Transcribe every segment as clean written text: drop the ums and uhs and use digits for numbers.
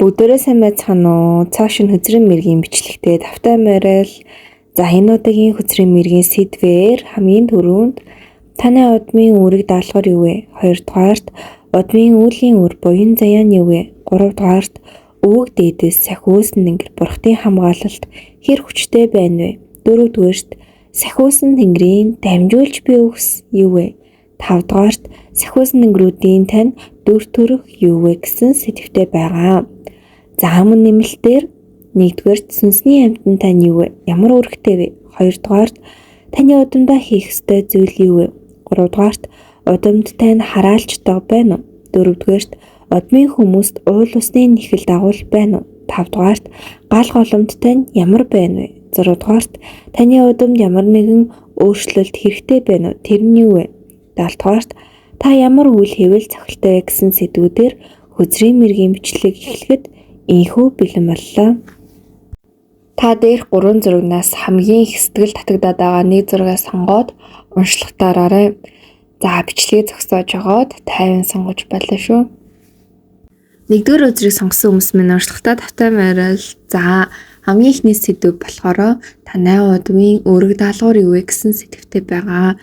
Бүгдээрээ сайн байцгаана уу? Цоо шинэ хөзрийн мэргийн бичлэгтэй тавтай морил. За, энэ удаагийн хөзрийн мэргийн сэдвээр хамгийн түрүүнд таны удмын үүрэг даалгавар юу вэ? Хоёрдугаарт удмын үүлийн үр буян заяа нь юу вэ? Гуравдугаарт өвөг дээдэс сахиус тэнгэр бурхтын хамгаалалт хэр хүчтэй байна вэ? Дөрөвдүгээрт сахиусан тэнгэрийн дамжуулж буй үгс юу вэ? Тавдугаарт сахиусан тэнгэрүүдийн тань дүр төрх юу вэ гэсэн сэдвтэй байгаа. За, мөн нэмэлтээр нэгдүгээрт сүнсний амьтан тань юу вэ? Ямар үүрэгтэй вэ? Хоёрдугаарт таны удамдаа хийх ёстой зүйл юу вэ? Гуравдугаарт удамд тань хараалчдаг байна уу? Дөрөвдүгээрт удмын хүмүүст уул усны нэхэл дагуул байна уу? Тавдугаарт гал голомт тань ямар байна вэ? Зургаадугаарт таны удамд ямар нэгэн өөрчлөлт хэрэгтэй байна уу? Тэр нь юу вэ? Долдугаарт та ямар үйл хийвэл цохилтой вэ гэсэн сэдвүүдээр хөзрийн мэргийн бичлэг эхлэхэд ийнхүү бэлэн боллоо. Та дээрх гурван зурагнаас хамгийн их сэтгэл татагдаад байгаа нэг зургаа сонгоод уншлагатаа ороорой. За, бичлэгээ зогсоож жогоод 50 сонгож байлаа шүү. Нэгдүгээр үзрийг сонгосон хүмүүс минь уншлагатаа тавтай морил. За, хамгийн эхний сэдв болохоор танай удмын үүрэг даалгавар юу вэ гэсэн сэдвтэй байгаа.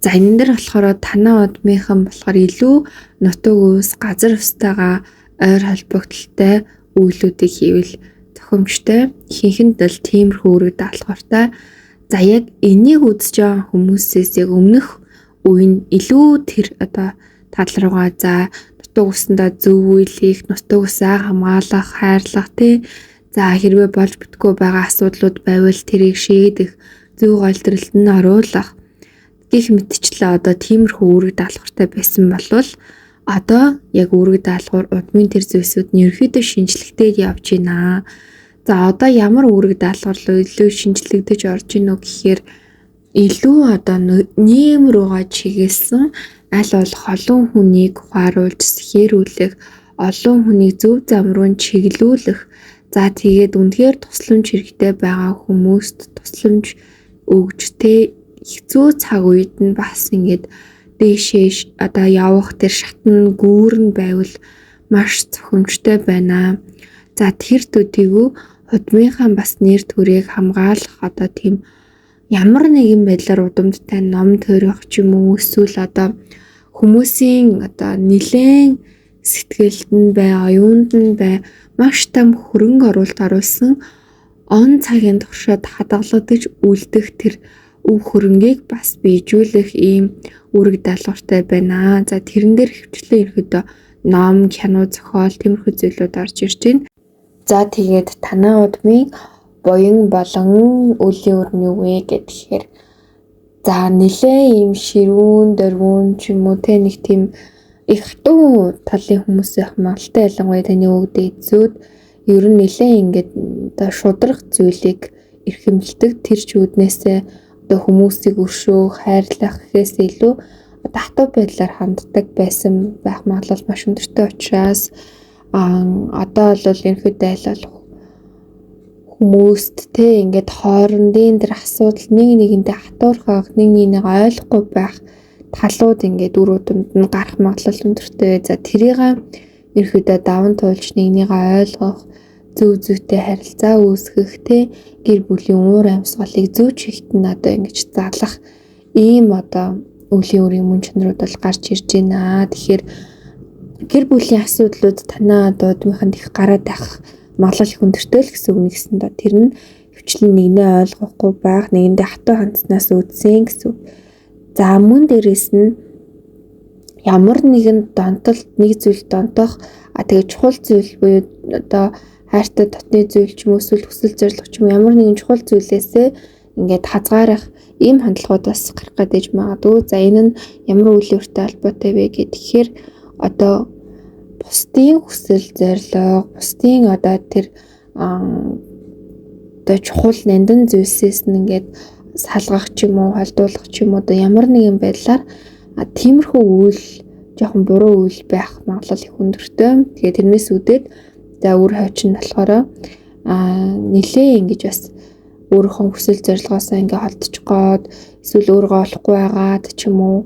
За, энэ дээр болохоор танай удмынхан болохоор илүү нутаг ус, газар устайгаа ойр холбогдлолтой үйлүүдийг хийвэл зохимжтой. Ихэнх нь бол тиймэрхүү үүрэг даалгавартай. За, яг энийг үзэж байгаа хүмүүсээс яг өмнөх үе нь илүү тэр одоо тал руугаа, за, нутаг усандаа зөв үйл хийх, нутаг усаа хамгаалах, хайрлах тий. За, хэрвээ болж бүтггүй байгаа асуудлууд байвал тэрийг шийдэх, зөв голдролд нь оруулах гэх мэтчлээ одоо тиймэрхүү үүрэг даалгавартай байсан болвол одоо яг үүрэг даалгавар удмын тэр зүйлсүүд нь ерөнхийдөө шинжлэхтэй явж байна. За, одоо ямар үүрэг даалгавар руу илүү шинжлэгдэж орж ийн үү гэхээр илүү одоо нийгэм руугаа чиглэсэн, аль болох олон хүнийг ухааруулж сэхээрүүлэх, олон хүнийг зөв зам руу чиглүүлэх. За, тэгээд үнэхээр тусламж хэрэгтэй байгаа хүмүүст тусламж өгж те, хэцүү цаг үед нь бас ингээд дээшээ одоо явах тэр шатн гүүр нь байвал маш зохимжтой байна. За, тэр төдийгүй худмынхаа бас нэр төрийг хамгаалах одоо тийм ямар нэгэн байдлаар удамдтай ном төрөх ч юм уу, эсвэл одоо хүмүүсийн одоо нэлээн сэтгэлд нь бай, оюунд нь бай маш том хөрөнгө оруулалт оруулсан, он цагийн туршид хадгалагдаж үлдэх тэр өв хөрөнгийг бас биежүүлэх ийм үүрэг даалгавартай байна. За, тэрэн дээр хөвчлэн ерөөдөө ном, кино, зохиол тиймэрхүү зүйлүүд орж ирж байна. За, тэгээд танай удмын буян болон үлийн үр нь юу вэ гэхээр, за, нэлээ ийм ширүүн, дөрвөн ч юм уу те, нэг тийм их хатуу талын хүмүүс байх магадaltaй, ялангуяа таны өвөг дээдсүүд ер нь нэлээ ингээд одоо шударга зүйлийг эрхэмлдэг. Тэр ч үүднээсээ одоо хүмүүсийг өршөөх, хайрлах гэхээс илүү одоо хатуу байдлаар ханддаг байсан байх магадлал маш өндөртэй учраас одоо бол ерөнхийдөө аль болох хүмүүст те, ингээд хоорондын тэр асуудал, нэг нэгэндээ хатуурхах, нэг нэгнийг ойлгохгүй байх талууд ингээд үр удамд нь гарах магадлал өндөртэй. За, тэрийг ерөнхийдөө даван туулж нэгнийгээ ойлгох, зөв зүйтэй харилцаа үүсгэх те, гэр бүлийн уур амьсгалыг зөв чигт нь одоо ингэж залах ийм одоо үлийн үрийн мөн чанарууд бол гарч ирж байна. Тэгэхээр гэр бүлийн асуудлууд танаа одоо удмынханд их гараад байх магадлал их өндөртэй л гэсэн үг нэгсэн доо. Тэр нь хвчлэн нэгнээ ойлгохгүй байх, нэгэндээ хатуу хандсанаас үүдсэн гэсэн үг. За, мөн дээрэс нь ямар нэгэн донтолт, нэг зүйл донтох, тэгээ чухал зүйл буюу одоо хайртай дотны зүйл ч юм уу, эсвэл хүсэл зорилго ч юм уу, ямар нэгэн чухал зүйлээсээ ингээд хазгаарах ийм хандлагууд бас гарах гэдэг магадгүй. За, энэ нь ямар үйл үртэй холбоотой вэ гэхээр одоо бусдын хүсэл зорилго, бусдын одоо тэр одоо чухал нандин зүйлсээс нь ингээд салгах ч юм уу, холдуулах ч юм уу, одоо ямар нэгэн байдлаар тиймэрхүү үйл, жоохон буруу үйл байх магадлал их өндөртэй. Тэгээ тэрнээс үүдээд, за, үр хойч нь болохоор нилээ ингэж бас өөрийнхөө хүсэл зорилгоосоо ингээ холдчих гээд эсвэл өөрийгөө олохгүй байгаад ч юм уу.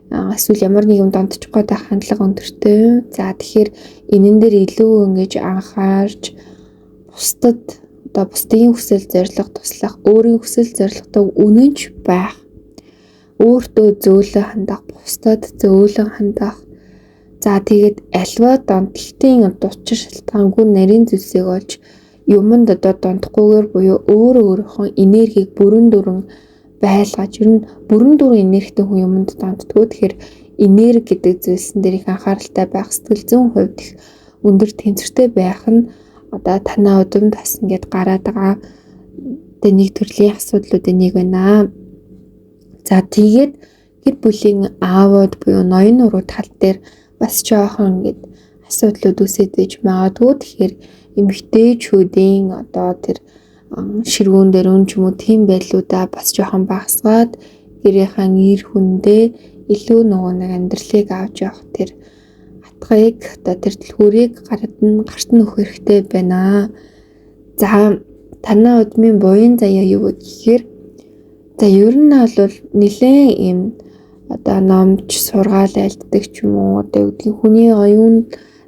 Эсвэл ямар нэгэн донтчих гээд байх хандлага өндөртэй. За тэгэхээр энэн дээр илүү ингэж анхаарч бусдад одоо бусдын хүсэл зорилго туслах, өөрийн хүсэл зорилготой үнэнч байх, өөртөө зөөлөн хандах, бусдад зөөлөн хандах. За тэгээд альва донтолтын одоо учир шалтгаангүй нарийн зүйлсийг олж юмд одоо донтохгүйгээр буюу өөрөө өөрийнхөө энергийг бүрэн дүрэн байлгаж, ер нь бүрэн дүрэн энергитэй хүн юмд донтдоггүй. Тэгэхээр энерги гэдэг зүйлсэн дээр их анхааралтай байх, сэтгэл зүйн хувьд их өндөр тэнцвэртэй байх нь одоо танаа удамд бас ингээд гараад байгаа одоо нэг төрлийн асуудлуудын нэг байна. За тэгээд гэр бүлийн аавууд буюу ноён нуруу тал дээр бас жоохон ингээд асуудлууд үүсээд байж магадгүй. Тэгэхээр эмэгтэйчүүдийн одоо тэр ширгүүн дээр үн ч юм уу тийм байдлуудаа бас жоохон багасгаад гэрийнхаа эр хүндээ илүү нөгөө нэг амьдралыг авч явах тэр атгыг одоо тэр түлхүүрийг гарт нь өгөх хэрэгтэй байна. За танаа удмын буян заяа юу вэ гэхээр за ер нь бол нэлээд ийм одоо номч сургаал айлддаг ч юм уу одоо юу гэдгийг хүний оюун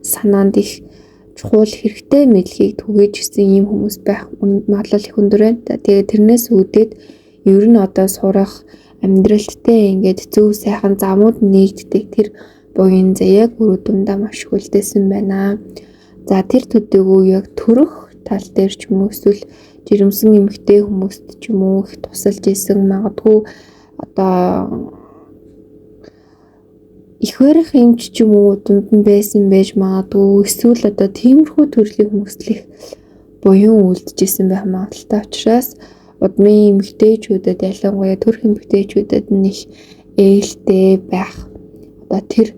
санаанд их чухал хэрэгтэй мэдлэгийг түгээж ирсэн ийм хүмүүс байх магадлал их өндөр байна. Тэгээд тэрнээс үүдээд ер нь одоо сурах амьдралттай ингээд зөв сайхан замууд нэгддэг тэр буян заяаг үр дүндээ маш их үлдээсэн байна. За тэр төдийгүй яг төрөх тал дээр ч юм уу эсвэл жирэмсэн эмэгтэй хүмүүст ч юм уу их тусалж исэн магадгүй одоо их барих эмч ч юм уу дунд нь байсан байж магадгүй эсвэл одоо тиймэрхүү төрлийн хүмүүст л их буян үлдэжсэн байх магадлалтай учраас удмын эмэгтэйчүүдэд ялангуяа төрх эмэгтэйчүүдэд нь их ээлтэй байх одоо тэр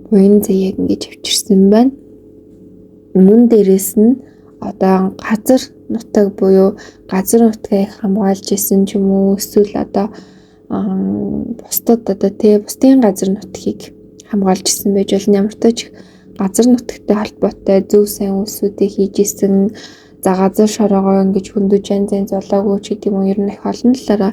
буян заяаг ингэж авчирсан байна. Мөн дээрэс нь одоо газар нутаг буюу газар нутгийг хамгаалж исэн ч юм уу эсвэл одоо бусдад одоо тий бусдын газар нутгийг хамгаалж исэн байж болно. Ямар ч газар нутагтай холбоотой зөв сайн үйлсүүдийг хийж исэн. За газар шороогоо ингэж хөндөж янз янз болоогүй ч гэдэг юм уу ер нь их олон талаараа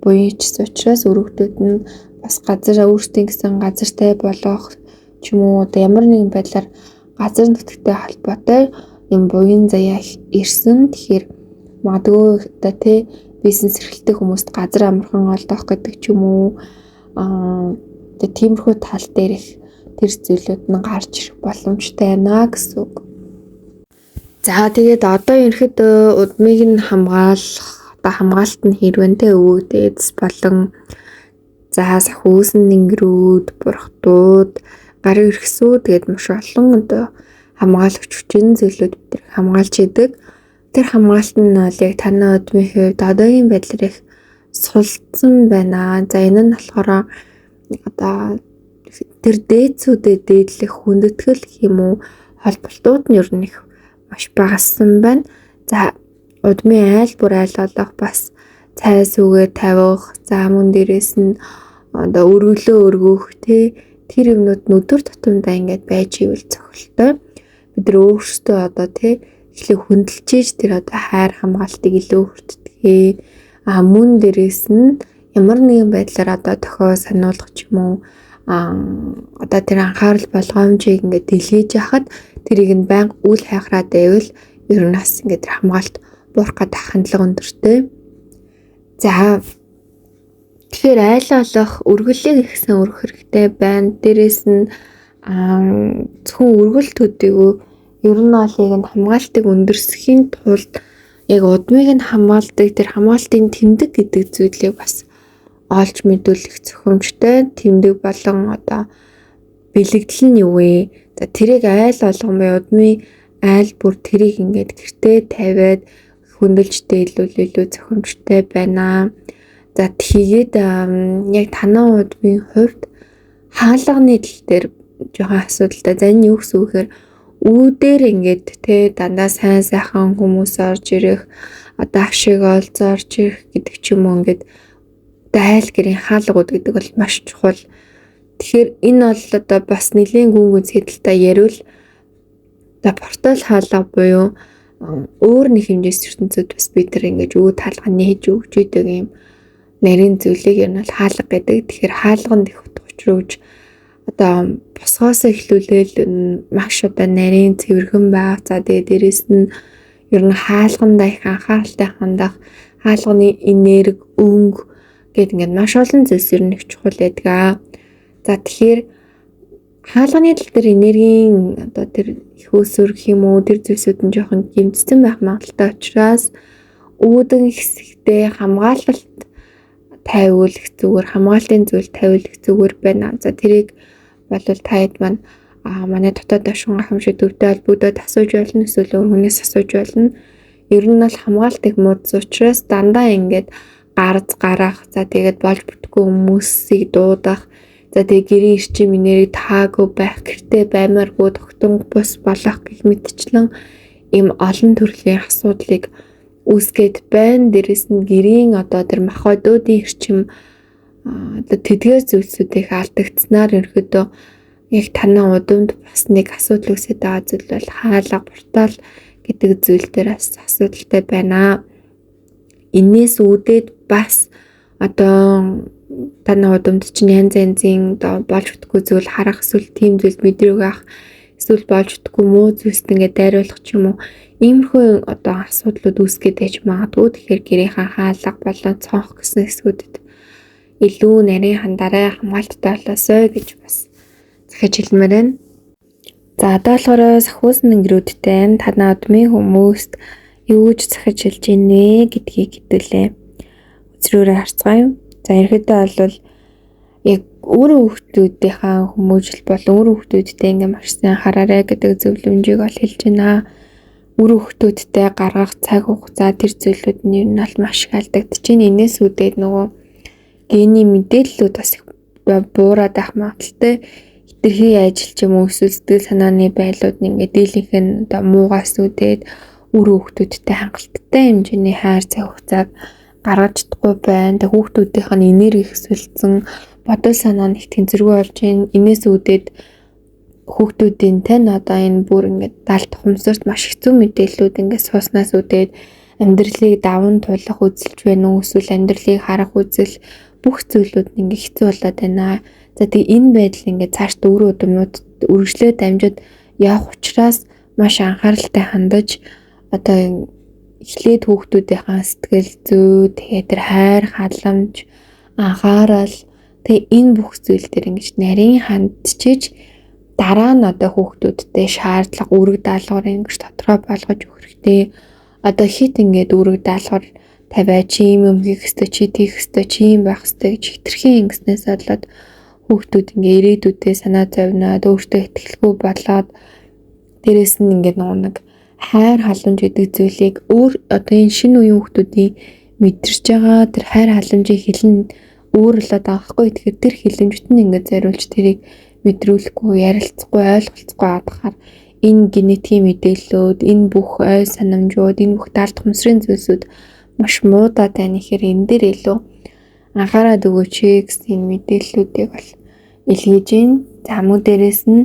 буян ичсэн учраас өргөдүүд нь бас газар өөрсдийн гэсэн газартай болох ч юм уу одоо ямар нэгэн байдлаар газар нутагтай холбоотой юм буян заяа ирсэн. Тэгэхээр магадгүй одоо тий бизнес эрхэлдэг хүмүүст газар амархан олдох гэдэг ч юм уу одоо тиймэрхүү тал дээр их тэр зүйлүүд нь гарч ирэх боломжтой байна гэсэн үг. За тэгээд одоо ерөнхийдөө удмыг нь хамгаалах одоо хамгаалалт нь хэрвэнтэй өвөгдөөс болон за сахиусан нэнгэрүүд, бурхдууд, гарын эргэсүү тэгээд маш олон одоо хамгаалагч хүчин зүйлүүд бид нар хамгаалж идэг. Тэр хамгаалалт нь бол яг танай удмын хувьд одоогийн байдлаар их сулдсан байна. За энэ нь болохоор одоо тэр дээдсүүдэд дээдлэх хүндэтгэл гэх юм уу холболтууд нь ер нь их маш багассан байна. За удмын айл бүр айл олох бас цай сүгээ тавих, за мөн дээрээс нь одоо өргөлөө өргөх тий тэр юмнууд нь өдөр тутамдаа ингээд байж ивэл цохилтой. Бид нар өөрсдөө одоо тий эхлээ хөндлөж тэр одоо хайр хамгаалтыг илүү хүртдэгэ. А мөн дээрээс нь ямар нэгэн байдлаар одоо тохио сануулгах ч юм уу одоо тэр анхаарал болгоомжийг ингээд дэлгээж яхад тэрийг нь байнга үл хайхраад байвал ер нь бас ингээд тэр хамгаалт буурах гэдэг хандлага өндөртэй. За тэгэхээр айл олох өргөлийг ихсэн өргөх хэрэгтэй байна. Дээрээс нь зөвхөн өргөл төдийгүй ер нь бол яг энэ хамгаалтыг өндөрсөхийн тулд яг удмыг нь хамгаалдаг тэр хамгаалтын тэмдэг гэдэг зүйлийг бас олж мэдүүлэх зохимжтой. Тэмдэг болон одоо бэлэгдэл нь юу вэ? За тэрийг айл болгон буюу удмын айл бүр тэрийг ингээд гэртээ тавиад хөндлөж дээлүүл илүү зохимжтой байна. За тэгээд яг танаа удмын хувьд хаалганы тал дээр жоохон асуудалтай. За энэ юу гэсэн үг гэхээр үүдээр ингээд те дандаа сайн сайхан хүмүүс орж ирэх, одоо ашиг олзоо орж ирэх гэдэг ч юм уу ингээд айл гэрийн хаалгууд гэдэг бол маш чухал. Тэгэхээр энэ бол одоо бас нэлийн гүн гүнзгий талтай яриул одоо портал хаалга буюу өөр нэг хэмжээс ертөнцид бас бид нар ингэж үүд хаалга нээж өгч идэг юм нарийн зүйлийг ер нь бол хаалга гэдэг. Тэгэхээр хаалганд их утга төвчрөгж одоо босгоос эхлүүлээл маш одоо нарийн цэвэрхэн байх. За тэгээ дээрэс нь ер нь хаалгандаа их анхааралтай хандах, хаалганы энерги, өнгө гээд ингээд маш олон зүйлс ер нь их чухал байдаг. За тэгэхээр хаалганы тал дээр энергийн одоо тэр их өсвөр гэх юм уу, тэр зүйлсүүд нь жоохон гэмтсэн байх магадлалтай учраас үүдэн хэсэгтээ хамгаалалт тавиул их зүгээр, хамгаалтын зүйл тавиул их зүгээр байна. За тэрийг бол та хэд маань манай дотоод оршин гайхамшиг төвтэй холбогдоод асууж болно, эсвэл өөр хүнээс асууж болно. Ер нь бол хамгаалт их муудсан учраас дандаа ингээд гарц гарах, за тэгээд болж бүтэхгүй хүмүүсийг дуудах, за тэгээд гэрийн эрчим энерги таагүй байх, гэртээ баймааргүй тогтон бус болох гэх мэтчлэн ийм олон төрлийн асуудлыг үүсгээд байна. Дээрэс нь гэрийн одоо тэр махбодуудын эрчим одоо тэдгээр зүйлсүүдийг алдагдсанаар ерөнхийдөө яг танай удамд бас нэг асуудал үүсээд байгаа зүйл бол хаалга, портал гэдэг зүйл дээр бас асуудалтай байна. Энээс үүдээд бас одоо танай удамд чинь янз янзын одоо болж бүтэхгүй зүйл харах, эсвэл тийм зүйл мэдрэг авах, эсвэл болж бүтэхгүй муу зүйлсд ингээд дайруулах ч юм уу, иймэрхүү одоо асуудлууд үүсгээд байж магадгүй. Тэгэхээр гэрийнхаа хаалга болон цонх гэсэн хэсгүүдэд илүү нарийн хандарай, хамгаалттай болоосой гэж бас захиж хэлмээр байна. За одоо болохоор сахиус нэнгэрүүдтэй танай удмын хүмүүст юу гэж захиж хэлж ийнэ вэ гэдгийг хэдүүлээ. Үзрөөрөө харцгаая. За ерөнхийдөө бол яг өөрөө хүүхдүүдийнхаа хүмүүжил болон өөрөө хүүхдүүдтэй ингээ маш сайн анхаараарай гэдэг зөвлөмжийг бол хэлж байна. Өөрөө хүүхдүүдтэй гаргах цаг хугацаа тэр зүйлүүд нь ер нь бол маш их алдагдчихээн. Энээс үүдээд нөгөө гений мэдээллүүд бас их буураад байх магадлалтай. Хитрхи ажил ч юм уу эсвэл сэтгэл санааны байдлууд нь ингээ дийлэнх нь одоо муугаас үүдээд өөрөө хүүхдүүдтэй хангалттай хэмжээний хайр цаг хугацааг гаргаж чадахгүй байна. Тэг хүүхдүүдийнх нь энерги их сулцсан, бодол санаа нь их тэнцвэргүй болж байна. Энээс үүдээд хүүхдүүдийн тань одоо энэ бүр ингээд далд ухамсарт маш хэцүү мэдээллүүд ингээд сууснаас үүдээд амьдралыг даван туулах үзэлж байна уу, эсвэл амьдралыг харах үзэл бүх зүйлүүд нь ингээд хэцүү болоод байна. За тэг энэ байдал ингээд цааш дөрөв удамнууд үргэлжлээд дамжид явах учраас маш анхааралтай хандаж одоо эхлээд хүүхдүүдийнхаа сэтгэл зүй, тэгээ тэр хайр, халамж, анхаарал, тэгээ энэ бүх зүйл дээр ингэж нарийн хандчиж дараа нь одоо хүүхдүүдтэй шаардлага, үүрэг даалгавар ингэж тодорхой болгож өгөх хэрэгтэй. Одоо хит ингээд үүрэг даалгавар тавиа, чи ийм юм хийх ёстой, чи тийх ёстой, чи ийм байх ёстой гэж хитрхи ингэснээс болоод хүүхдүүд ингээ ирээдүйдээ санаа зовноод өөртөө итгэлгүй болоод дээрэс нь ингээд нөгөө нэг хайр халамж гэдэг зүйлийг өөр одоо энэ шинэ үеийн хүүхдүүдийн мэдэрч байгаа тэр хайр халамжийн хилэн өөр болоод байгаа байхгүй. Тэгэхээр тэр хилэмжт нь ингээд зориулж тэрийг мэдрүүлэхгүй, ярилцахгүй, ойлголцохгүй адахаар энэ генетикийн мэдээллүүд, энэ бүх ой санамжууд, энэ бүх даалт ухамсарын зүйлсүүд маш муудаад байна. Тэгэхээр энэ дээр илүү анхаарал өгөөч гэсэн энэ мэдээллүүдийг бол илгээж байна. За мөн дээрээс нь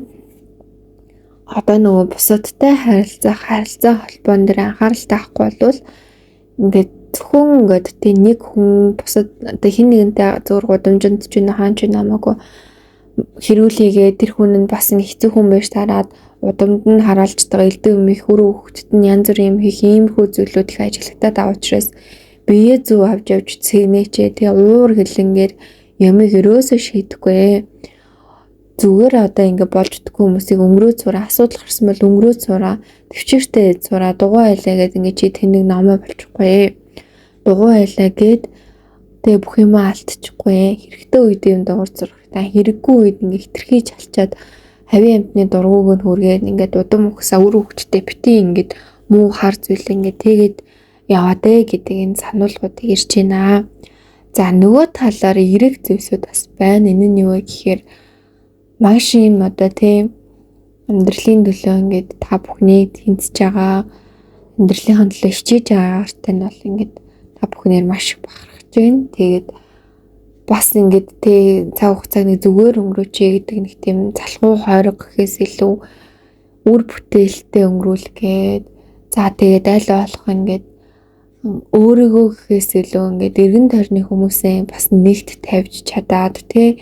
одоо нөгөө бусадтай харилцах, харилцаа холбоон дээр анхааралтай авахгүй бол ингээд зөвхөн ингээд тий нэг хүн бусад одоо хин нэгэнтэй зур гудамжинд ч юм хаан ч намаагүй хэрүүлээгээ тэр хүн нь бас ингээ хэцүү хүн байж таарад удамд нь хараалждаг элдв юм их үр хөвгтөд нь янз бүрийн юм хийх иймэрхүү зүйлүүд их ажиллагтаад байгаа учраас бие зүв авч явж цэгнээчээ тэгээ уур хилэнгээр ямыг өрөөсөө шийдэхгүй. Зүгээр одоо ингээ болж дэггүй хүмүүсийг өнгөрөө цураа, асуудал гарсан бол өнгөрөө цураа, төвчээртэй цураа, дугуй айлаа гэд ингээ чи тэнэг номоо болчихгүй. Дугуй айлаа гэд тэгээ бүх юмаа алдчихгүй. Хэрэгтэй үед юм дугуй зурх. Та хэрэггүй үед ингээ хитрхий чалчаад хавийн амтны дургууг нь хүргээд ингээд удам ухсаа үр хөвгттэй бити ингээд муу хар зүйл ингээд тэгээд яваад ээ гэдэг энэ сануулгуудыг ирж байна. За нөгөө талаар эерэг зүйлсүүд бас байна. Энэ нь юу вэ гэхээр маш юм одоо тийм амьдралын төлөө ингээд та бүхнийг тэнцэж байгаа, амьдралынхаа төлөө хичээж байгаагаартай нь бол ингээд та бүхнээр маш их бахархаж байна. Тэгээд бас ингээд тэ цаг хугацааг нэг зүгээр өнгөрөөч гэдэг нэг тийм залхуу хойрог гэхээс илүү үр бүтээлтэй өнгөрүүлэх гээд за тэгээд аль болох ингээд өөрийгөө гэхээс илүү ингээд эргэн тойрны хүмүүсээ бас нэгт тавьж чадаад тэ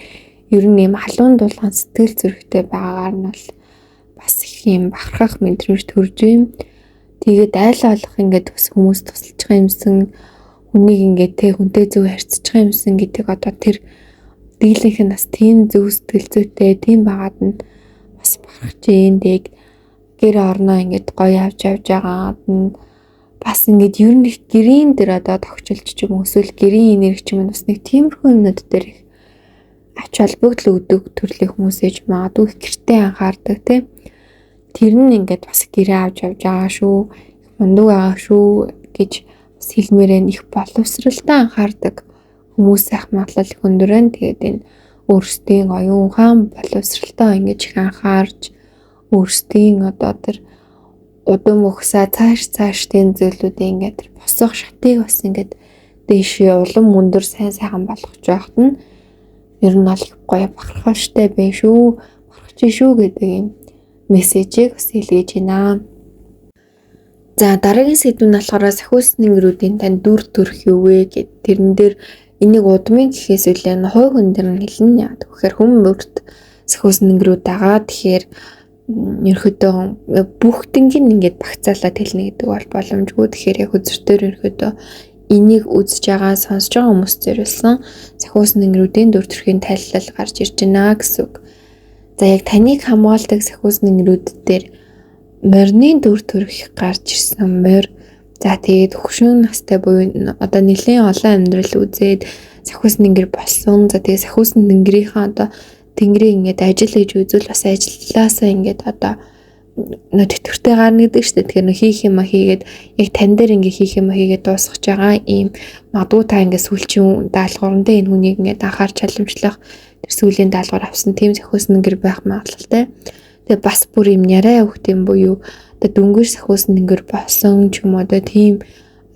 Ер нь ийм халуун дулаан сэтгэл зүрэхтэй байгаагаар нь бол бас их юм бахархах мэдрэмж төрж юм. Тэгээд айл болох ингээд бас хүмүүс тусалж байгаа юмсан, хүнийг ингээд тэ хүнтэй зөв харьцаж байгаа юмсан гэдэг одоо тэр дийлэнх нь бас тийм зөв сэтгэл зүйтэй тийм байгаад нь бас бахархаж гин. Тэгээд гэр орноо ингээд гоё авч явж байгаад нь бас ингээд ер нь их гэрийн дээр одоо тогтчилж ч юм уу эсвэл гэрийн энерги ч юм уу бас нэг тиймэрхүү юмнууд дээр их ач холбогдол өгдөг төрлийн хүмүүс ээж магадгүй их гэртээ анхаардаг тийм. Тэр нь ингээд бас гэрээ авч явж байгаа шүү, мундаг байгаа шүү гэж бас хэлмээр байна. Их боловсралтай анхаардаг хүмүүс ах магадлал их өндөр байна. Тэгээд энэ өөрсдийн оюун ухаан боловсралтай ингэж их анхаарч өөрсдийн одоо тэр удам угсаа цааш цаашдын зүйлүүдийг ингээд тэр босох шатыг бас ингээд дээшээ улам өндөр сайн сайхан болгож байхад нь ер нь бол их гоё бахархалтай байх шүү, бахархаж шүү гэдэг юм мессежийг бас илгээж байна. За дараагийн сэдв нь болохоор сахиусны гэрүүдийн тань дүр төрх юу вэ гэд тэрэн дээр энийг удмын гэхээс илүү нь хувь хүн дээр нь хэлнэ. Яг тэгэхээр хүн бүрт сахиусны гэрүүд байгаа. Тэгэхээр ерөнхийдөө бүгднийг ингээд багцаалаад хэлнэ гэдэг бол боломжгүй. Тэгэхээр яг үзэртээр ерөнхийдөө энийг үзэж байгаа, сонсож байгаа хүмүүст зориулсан сахиусны гэрүүдийн дүр төрхийн тайллал гарч ирж байна гэсэн үг. За яг таныг хамгаалдаг сахиусны гэрүүд дээр морины дүр төрх гарч ирсэн. Морь. За тэгээд хөгшин настай буюу одоо нэлээд олон амьдрал үзээд сахиусны гэр болсон. За тэгээд сахиусны тэнгэрийнхээ одоо тэнгэрийг ингээд ажил хийж үзвэл бас ажилласаа ингээд одоо нөө тэтгэвртэй гарна гэдэг шүү дээ. Тэгэхээр нөө хийх юм а хийгээд яг тань дээр ингээ хийх юм а хийгээд дуусгаж байгаа ийм магадгүй та ингээ сүүлчийн даалгавран дээр энэ хүнийг ингээд анхаарч халамжлах тэр сүүлийн даалгавар авсан тийм сахиусны гэр байх магадлалтай. Тэгээ бас бүр юм яриа өгт юм буюу одоо дөнгөж сахиусны гэр болсон ч юм уу одоо тийм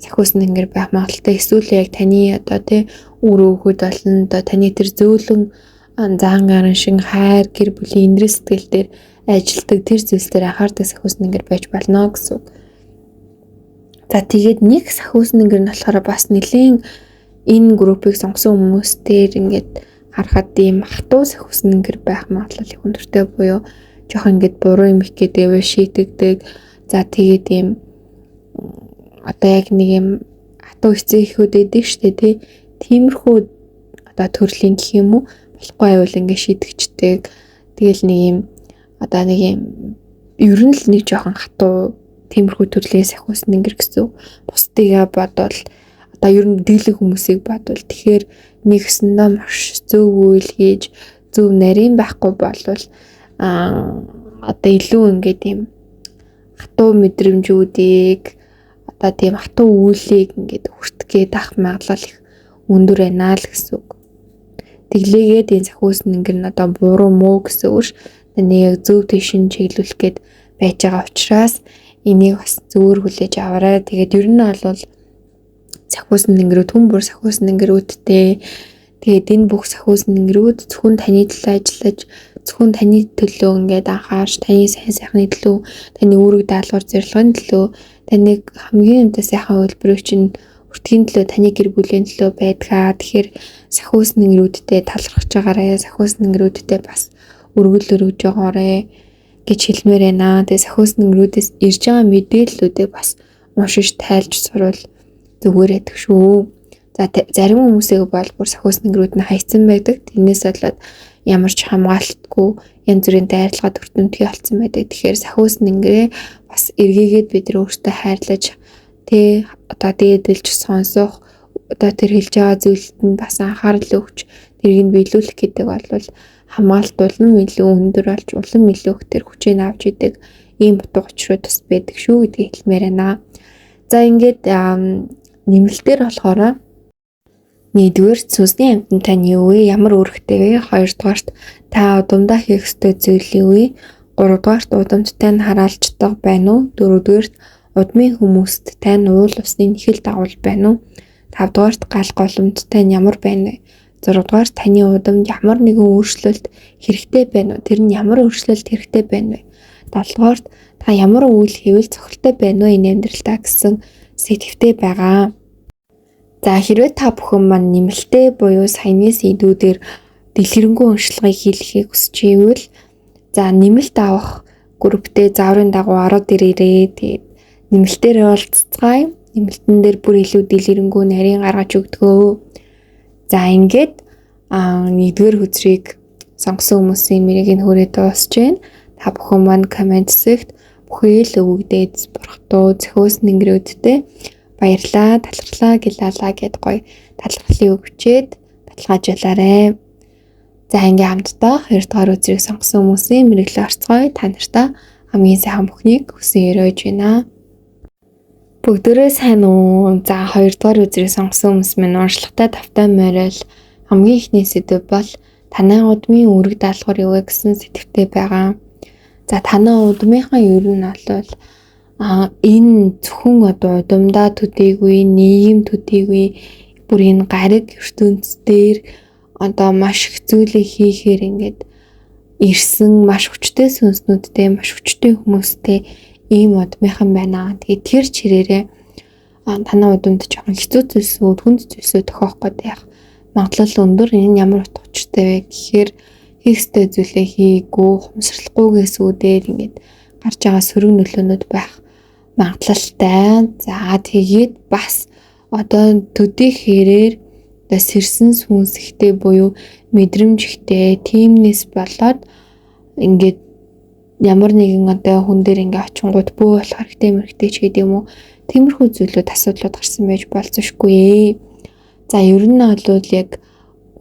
сахиусны гэр байх магадлалтай. Эсвэл яг таны одоо тий үр өгөхөд болно одоо таны тэр зөөлөн заан гарын шин хайр гэр бүлийн индрэл сэтгэл дээр ажилтдаг тэр зүйлс дээр анхаардаг сахиусны гэр байж болно гэсэн үг. За тэгээд нэг сахиусны гэр нь болохоор бас нэлээн энэ группийг сонгосон хүмүүс дээр ингээд харахад ийм хатуу сахиусны гэр байх магадлал их өндөртэй буюу жоох ингээд буруу юм их гэдэг шийтгдэг. За тэгээд ийм одоо яг нэг юм хатуу эцэг эхүүд байдаг штэ тий. Тиймэрхүү одоо төрлийн гэх юм уу болохгүй байвал ингээд шийтгчдэг. Тэгэл нэг юм одоо нэг юм ер нь л нэг жоохон хатуу тиймэрхүү төрлийн сахиусны гэр гэсэн. Бусдыгаа бодвол одоо ер нь дийлэн хүмүүсийг бодвол тэгэхээр нэгсэндээ маш зөв үйл хийж зөв нарийн байхгүй болвол одоо илүү ингээд юм хатуу мэдрэмжүүдийг одоо тийм хатуу үйлийг ингээд хүртэх гээд ах магадлал их өндөр байна л гэсэн үг. Тэглээгээд энэ сахиусны гэр нь одоо буруу муу гэсэн үг ш. Таны яг зөв тийш нь чиглүүлэх гээд байж байгаа учраас энийг бас зөвөр хүлээж аваарай. Тэгээд ер нь бол сахиусны гэрүүд хүн бүр сахиусны гэрүүдтэй. Тэгээд энэ бүх сахиусны гэрүүд зөвхөн таны төлөө ажиллаж, зөвхөн таны төлөө ингээд анхаарч, таны сайн сайхны төлөө, таны үүрэг даалгавар зорилгын төлөө, таныг хамгийн өндөр сайхан хувилбарыг чинь хүртэхийн төлөө, таны гэр бүлийн төлөө байдгаа. Тэгэхээр сахиусны гэрүүдтэй талархаж байгаарай. Сахиусны гэрүүдтэй бас өргөл өргөж байгаарай гэж хэлмээр байна. Тэгээ сахиусны гэрүүдээс ирж байгаа мэдээллүүдийг бас уншиж тайлж сурвал зүгээр байдаг шүү. За зарим хүмүүсийг бол бүр сахиусны гэрүүд нь хайцсан байдаг. Тэрнээс болоод ямар ч хамгаалтгүй янз бүрийн дайралгаа төртөмтгий болсон байдаг. Тэгэхээр сахиусны гэрээ бас эргээгээд бид нар өөрсдөө хайрлаж тэ одоо дээдэлж сонсох одоо тэр хэлж байгаа зүйлд нь бас анхаарал өгч тэрийг нь биелүүлэх гэдэг бол хамгаалалт улам илүү өндөр болж улам илүү их тэр хүчийг авч идэг ийм утга учирууд бас байдаг шүү гэдгийг хэлмээр байна. За ингээд нэмэлтээр болохоор нэгдүгээр сүнсний амьтан тань юу вэ? Ямар үүрэгтэй вэ? Хоёрдугаарт та удамдаа хийх ёстой зүйл юу вэ? Гуравдугаарт удамд тань хараалждаг байна уу? Дөрөвдүгээрт удмын хүмүүст тань уул усны нэхэл дагуул байна уу? Тавдугаарт гал голомт тань ямар байна вэ? Зургадугаарт таны удамд ямар нэгэн өөрчлөлт хэрэгтэй байна уу? Тэр нь ямар өөрчлөлт хэрэгтэй байна вэ? Долдугаарт та ямар үйл хийвэл цохилттой байна вэ энэ амьдралдаа гэсэн сэдвтэй байгаа. За хэрвээ та бүхэн маань нэмэлтээ буюу саяны сэдвүүдээр дэлгэрэнгүй уншлагыг хийлгэхийг хүсэж ивэл за нэмэлт авах групптэй зааврын дагуу ороод ирээрээ. Тэгээд нэмэлтээр уулзцгаая. Нэмэлтэн дээр бүр илүү дэлгэрэнгүй нарийн гаргаж өгдгөө. За ингээд нэгдүгээр хөзрийг сонгосон хүмүүсийн мэрийг нь хүрээ дуусч байна. Та бүхэн маань коммент хэсэгт бүхэл өвөгдөөд бурхтуу зөхиос нэнгэрүүдтэй баярлаа, талархлаа гэлалаа гэд гоё талархлын өгчээд баталгаажуулаарэ. За ингээ хамтдаа 2 дугаар үзрийг сонгосон хүмүүсийн мэргэжлийн орцгоё. Та нартай хамгийн сайхан бүхнийг хүсэн өрөөж байна. Бүгдээрээ сайн уу? За 2 дугаар үзрийг сонгосон хүмүүс минь уншлагатай тавтай морил хамгийн ихний сэдэв бол танай удмын үүрэг даалгавар юу вэ гэсэн сэдвтэй байгаа. За танай удмынхаа ер нь бол энэ зөвхөн одоо удамдаа төдийгүй, нийгэм төдийгүй бүр энэ гариг ертөнц дээр одоо маш их зүйлийг хийхээр ингээд ирсэн маш хүчтэй сүнснүүдтэй, маш хүчтэй хүмүүстэй ийм удмынхан байна. Тэгээд тэр чирээрээ танай удамд жоохон хэцүү зүйлсүүд, хүнд зүйлсүүд тохиох гэдэг яг магадлал өндөр. Энэ ямар утга учиртай вэ гэхээр хийх ёстой зүйлээ хийгээгүй, ухамсарлахгүйгээс үүдээд ингээд гарч байгаа сөрөг нөлөөнүүд байх магадлалтай. За тэгээд бас одоо төдий хэрээр одоо сэрсэн сүнсэгтэй буюу мэдрэмжтэй тиймнээс болоод ингээд ямар нэгэн одоо хүн дээр ингээ очингууд бөө болох хэрэгтэй мэрэгтэй ч гэдэг юм уу, тиймэрхүү зүйлүүд асуудлууд гарсан байж болзошгүй. За ер нь бол яг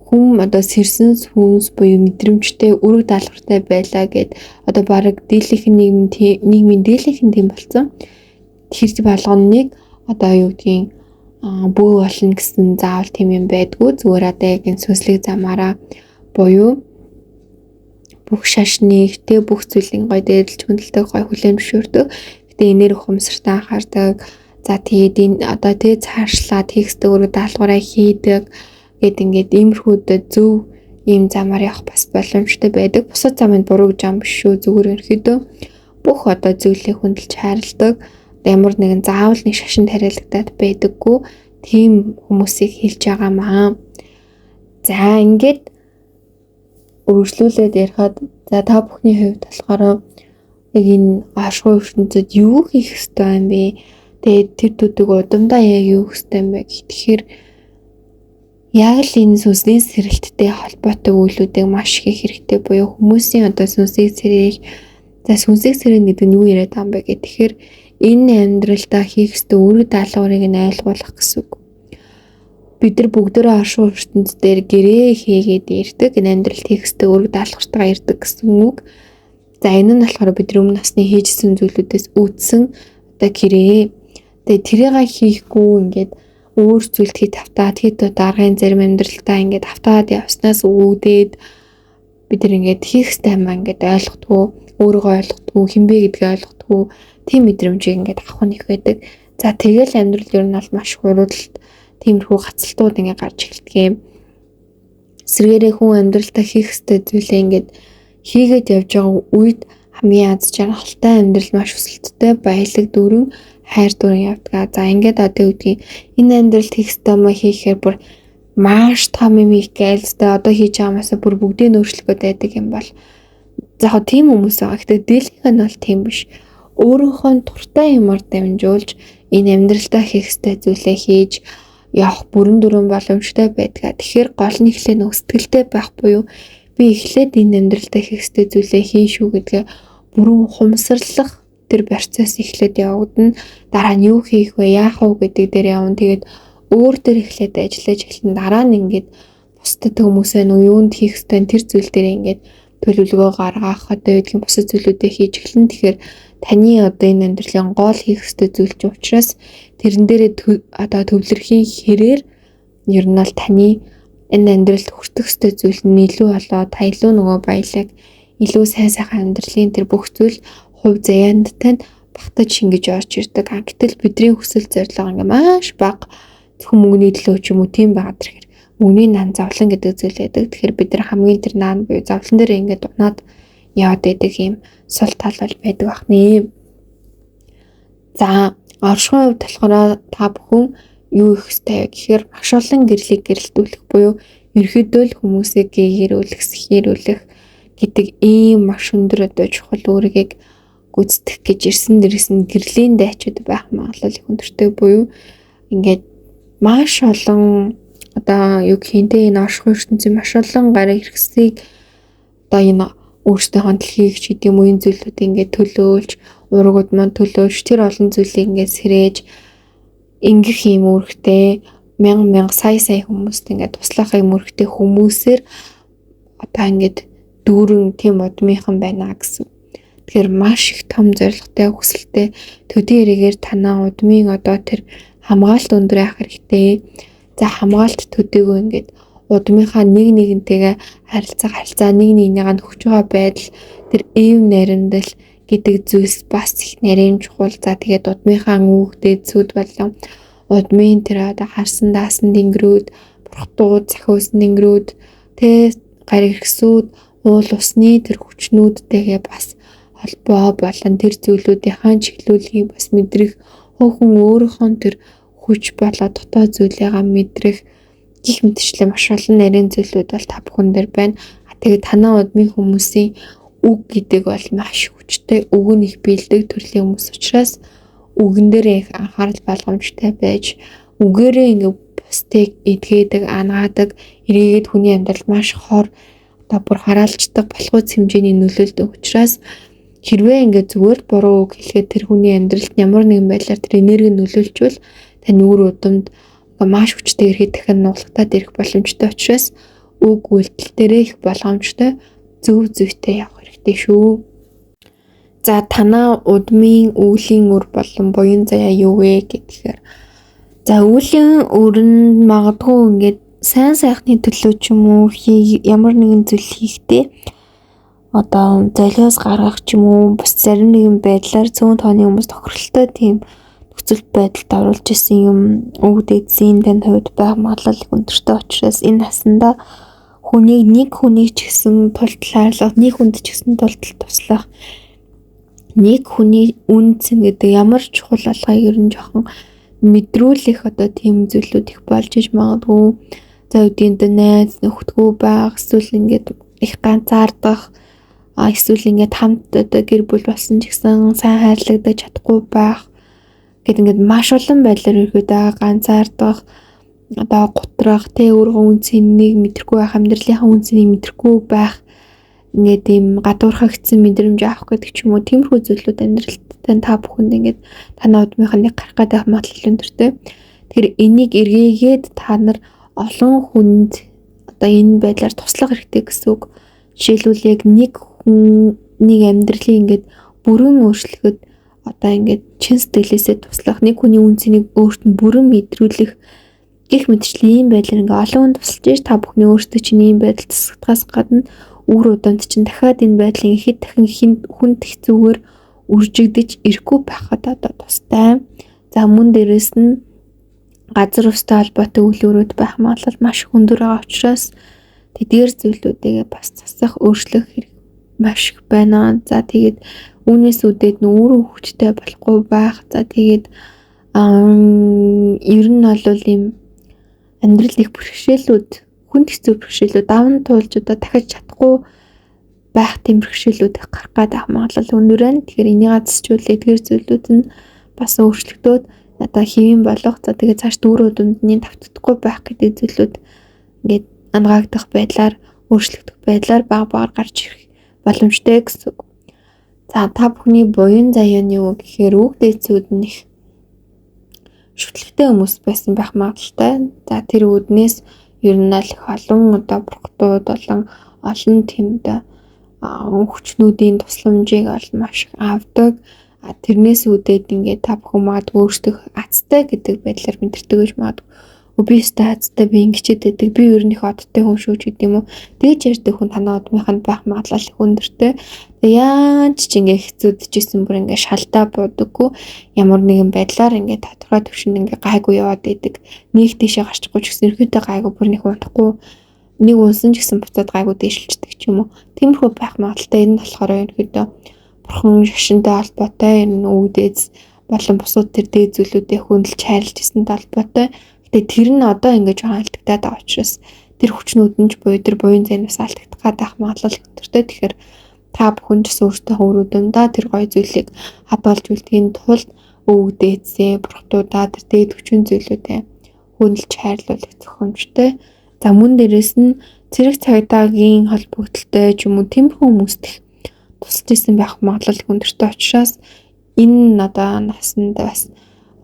хүн одоо сэрсэн сүнс буюу мэдрэмжтэй үүрэг даалгавартай байлаа гэд одоо бараг дийлийнх нь нийгмийн дийлийнх нь тийм болсон. Тэр болгоныг одоо юу гэдгийг бөө болно гэсэн заавал тийм юм байдгүй. Зүгээр одоо яг энэ сүнслэг замаараа буюу бүх шашныг тэ бүх зүйлийн гой дээдэлж хүндэлдэг, гой хүлээн зөвшөөрдөг. Гэтэ энээр ухамсартай анхаардаг. За тэгээд энэ одоо тэ цаашлаад хийх ёстой үүрэг даалгавраа хийдэг гэд ингээд иймэрхүү зөв ийм замаар явах бас боломжтой байдаг. Бусад замыг буруу гэж юм биш шүү. Зүгээр ерөөхдөө бүх одоо зүйлийг хүндэлж хайрладаг. Ямар нэгэн заавал нэг шашинд тариалагдаад байдаггүй тийм хүмүүсийг хэлж байгаа маа. За ингээд үргэлжлүүлээд ярихад за та бүхний хувьд болохоор яг энэ оршихуй ертөнцид юу хийх ёстой юм бэ? Тэгээд тэр төдөг удамдаа яг юу хийх ёстой юм бэ гэхээр яг л энэ сүнсний сэрэлттэй холбоотой үйлүүдийг маш их хэрэгтэй буюу хүмүүсийн одоо сүнсийг сэрээх. За сүнсийг сэрээн гэдэг нь юу яриад байгаа юм бэ гэхээр энэ амьдралдаа хийх ёстой үүрэг даалгаврыг нь айлгуулах гэсэн үг. Бид нар бүгдээрээ оршин ертөнц дээр гэрээ хийгээд ирдэг. Энэ амьдралд хийх ёстой үүрэг даалгавартайгаа ирдэг гэсэн үг. За энэ нь болохоор бид нар өмнө насны хийжсэн зүйлүүдээс үүдсэн одоо гэрээ. Тэгээ тэрийг хийхгүй ингээд өөр зүйлд хит автаад хит даргын зарим амьдралтаа ингээд автаад явснаас үүдээд бид нар ингээд хийх ёстой юм ингээд ойлгохгүй, өөрийгөө ойлгохгүй, хинбэ гэдгийг ойлгохгүй тийм мэдрэмжийг ингээд авах нь их байдаг. За тэгэл амьдрал ер нь бол маш хуруудалт тиймэрхүү гацалтууд ингээд гарч эхэлдэг юм. Эсвэргээрээ хүн амьдралтаа хийх ёстой зүйлээ ингээд хийгээд явж байгаа үед хамгийн аз жаргалтай амьдрал маш өсөлттэй баялаг дүүрэн хайр дүүрэн явдаг. За ингээд одоо юу гэдгийг энэ амьдралд хийх ёстой юм хийхээр бүр маш том юм хийх гээл зтэй одоо хийж байгаамаасаа бүр бүгдийг нь өөрчлөх байдаг юм бол за яг тийм хүмүүс байгаа. Гэтэ дийлэнх нь бол тийм биш. Өөрийнхөө дуртай юмар дамжуулж энэ амьдралдаа хийх ёстой зүйлээ хийж явах бүрэн дүрэн боломжтой байдаг. Тэгэхээр гол нь эхлээ нөгөө сэтгэлтэй байх буюу би эхлээд энэ амьдралдаа хийх ёстой зүйлээ хийн шүү гэдгээ бүрэн ухамсарлах тэр процесс эхлээд явагдана. Дараа нь юу хийх вэ, яах вэ гэдэг дээр явна. Тэгээд өөр дээр эхлээд ажиллаж эхэлнэ. Дараа нь ингээд бусдад хүмүүсээ нөө юунд хийх ёстой тэр зүйл дээр ингээд төлөвлөгөө гаргах одоо юу гэдгийг бусад зүйлүүдээ хийж эхэлнэ. Тэгэхээр таны одоо энэ амьдралын гол хийх ёстой зүйл чинь учраас тэрэн дээрээ одоо төвлөрхийн хэрээр ер нь бол таны энэ амьдралд хүртэх ёстой зүйл нь илүү болоо та илүү нөгөө баялаг илүү сайн сайхан амьдралын тэр бүх зүйл хувь заяанд тань багтаж шингэж орж ирдэг. Гэтэл бидний хүсэл зорилго ингээ маш бага зөвхөн мөнгөний төлөө ч юм уу тийм байгаад ирэхээр мөнгөний наан зовлон гэдэг зүйл байдаг. Тэгэхээр бид нар хамгийн тэр наан буюу зовлон дээр ингээд унаад яваад байдаг юм сул тал бол байдаг бахны. За оршихуйн хувьд болохоор та бүхэн юу их ёстой вэ гэхээр маш олон гэрлийг гэрэлтүүлэх буюу Ерөнхийдөө л хүмүүсийг гээрүүлэх, сэхээрүүлэх гэдэг ийм маш өндөр одоо чухал үүргийг гүйцэтгэх гэж ирсэн. Дээрээс нь гэрлийн дайчид байх магадлал их өндөртэй буюу ингээд маш олон одоо юу гэх юм те, энэ оршихуй ертөнцийн маш олон гариг хэрэгсийг одоо энэ өөрсдийнхөө дэлхийг ч гэдэг юм уу, энэ зүйлүүдийг ингээд төлөөлж, ургууд маань төлөөлж, тэр олон зүйлийг ингээд сэрээж ингэх юм үүрэгтэй мянга мянга сая сая хүмүүст ингээд туслах юм үүрэгтэй хүмүүсээр одоо ингээд дүүрэн тийм удмынхан байна гэсэн. Тэгэхээр маш их том зорилготой, хүсэлтэй төдий хэрэгээр танаа удмын одоо тэр хамгаалалт өндөр байх хэрэгтэй. За хамгаалалт төдийгүй ингээд удмынхаа нэг нэгнтэйгээ харилцах харилцаа, нэг нэгнийгаа нөхөж байгаа байдал, тэр эв наримдал гэдэг зүйлс бас их нарийн чухал. За тэгээд удмынхаа үүхтэй зүуд болон удмын тэр одоо харсан даасан тэнгэрүүд, бурхтууд, захиусан тэнгэрүүд, тэ гариг эргэсүүд, уул усны тэр хүчнүүдтэйгээ бас холбоо болон тэр зүйлүүдийнхаа чиглүүлгийг бас мэдрэх, хөөхөн өөрийнхөө тэр хүч болоо дотоод зүйлийгаа мэдрэх гих мэтчлэн маш олон нарийн зүйлүүд бол та бүхэн дээр байна. Тэгээд танаа удмын хүмүүсийн үг гэдэг бол маш хүчтэй, үг нь их бэлдэг төрлийн хүмүүс учраас үгэн дээр их анхаарал болгоомжтой байж, үгээрээ ингээ бусдыг эдгээдэг, ангаадаг, эргээгээд хүний амьдрал маш хор одоо бүр хараалждаг болохуйц хэмжээний нөлөөлдөг учраас хэрвээ ингээ зүгээр буруу үг хэлэхэд тэр хүний амьдралд ямар нэгэн байдлаар тэр энерги нөлөөлчвөл тань үр удамд маш хүчтэй эргээд дахин нуглагтаад ирэх боломжтой учраас үг үйлдэл дээрээ их болгоомжтой, зөв зүйтэй явах хэрэгтэй шүү. За танаа удмын үүлийн үр болон буян заяа юу вэ гэхээр за үүлийн үр нь магадгүй ингээд сайн сайхны төлөө ч юм уу ямар нэгэн зүйл хийхдээ одоо золиос гаргах ч юм уу, бас зарим нэгэн байдлаар цөөн тооны хүмүүс тохиролтой тийм нөхцөл байдалд оруулж исэн юм үг дээдсийн танд хувьд байх магадлал их өндөртэй учраас энэ насандаа хүнийг нэг хүнийг ч гэсэн тултал хайрлах, нэг хүнд ч гэсэн тултал туслах, нэг хүний үн цэн гэдэг ямар чухал алгыг ер нь жоохон мэдрүүлэх одоо тийм зүйлүүд их болж иж магадгүй. За үдийн найз нөхдгүү байх, эсвэл ингээд их ганцаардах, эсвэл ингээд хамт одоо гэр бүл болсон ч гэсэн сайн хайрлагдаж чадахгүй байх гэд ингээд маш олон байдлаар ерөөдөө ганцаардах, одоо гутрах, тэ өөрийнхөө үн цэнийг мэдрэхгүй байх, амьдралынхаа үн цэнийг мэдрэхгүй байх, ингээд ийм гадуурхагдсан мэдрэмж авах гэдэг ч юм уу, тиймэрхүү зүйлүүд амьдралтай та бүхэнд ингээд танаа удмынхаа нэг гарах гэдэг магадлал өндөртэй. Тэгэхээр энийг эргээгээд та нар олон хүнд одоо энэ байдлаар туслах хэрэгтэй гэсэн үг. Жишээлбэл яг нэг хүн нэг амьдралын ингээд бүрэн өөрчлөхөд одоо ингээд чин сэтгэлээсээ туслах, нэг хүний үн цэнийг өөрт нь бүрэн мэдрүүлэх гэх мэтчлэн ийм байдлаар ингээ олон хүн тусалж иж та бүхний өөртөө чинь ийм байдал тусагдахаас гадна үр удамд чинь дахиад энэ байдлын хэд дахин хүнд хэцүүгээр үржигдэж ирэхгүй байхад одоо тустай. За мөн дээрэс нь газар устай холбоотой үйл өрөөд байх магадлал маш өндөр байгаа учраас тэдгээр зүйлүүдийг бас засах, өөрчлөх хэрэг маш их байна. За тэгээд үүнээс үүдээд нүүр хөвгттэй болохгүй байх. За тэгээд ер нь бол ийм амьдрал их бэрхшээлүүд, хүнд хэцүү бэрхшээлүүд даван туулж одоо дахиж чадахгүй байх тийм бэрхшээлүүд их гарах гээд байх магадлал өндөр байна. Тэгэхээр энийг засчвал эдгээр зүйлүүд нь бас өөрчлөгдөөд одоо хэвийн болох. За тэгээд цааш дүүр удамдны тавтдахгүй байх гэдэг зүйлүүд ингээд ангаагдах байдлаар, өөрчлөгдөх байдлаар баг багаар гарч ирэх боломжтой гэсэн үг. За та бүхний буян заяа нь юу гэхээр үг дээдсүүд нь их шүтлэгтэй хүмүүс байсан байх магадлалтай. За тэр үүднээс ер нь аль их олон одоо бурхтууд болон олон тийм одоо хүчнүүдийн тусламжийг ол маш их авдаг. Тэрнээс үүдээд ингээд та бүхэн магадгүй өөрсдөө азтай гэдэг байдлаар мэдэрдэг гэж магадгүй. Би өстой азтай, би ингэчээд байдаг, би ер нь их одтой хүн шүү ч гэдэг юм уу. Тэгж ярьдаг хүн танаа удмынханд байх магадлал их өндөртэй. Тэгээ яаж ч ингээ хэцүүдчихсэн бүр ингээ шалтаа буудаггүй ямар нэгэн байдлаар ингээ тодорхой төвшөнд ингээ гайгүй яваад байдаг. Нэг тийшээ гарчихгүй ч гэсэн ерөөдөө гайгүй, бүр нэг унтахгүй, нэг унсан ч гэсэн буцаад гайгүй дээшилждэг ч юм уу. Тиймэрхүү байх магадлалтай. Энэ нь болохоор ерөөдөө бурхан шашинтай холбоотой, энэ үүдээс болон бусад тэр дээд зүйлүүдээ хөндлөж хайрлаж ирсэнтэй холбоотой. Гэтэ тэр нь одоо ингэж жоохон алдагдаад байгаа учраас Тэр хүчнүүд нь ч буюу тэр буян зай нь бас алдагдах гадаах магадлал өндөртэй. Тэгэхээр та бүхэн ч гэсэн өөртөө үр өдөндөө тэр гоё зүйлийг хадгалж үлдэхийн тулд өвөг дээдсээ, бурхтуудаа тэр дээд хүчин зүйлүүдээ хөндлөж хайрлуулах зохиомжтой. За мөн дээрэс нь цэрэг цагдаагийн холбогдлолтой ч юм уу тиймэрхүү хүмүүст их тусалж исэн байх магадлал их өндөртэй учраас энэ одоо насанд бас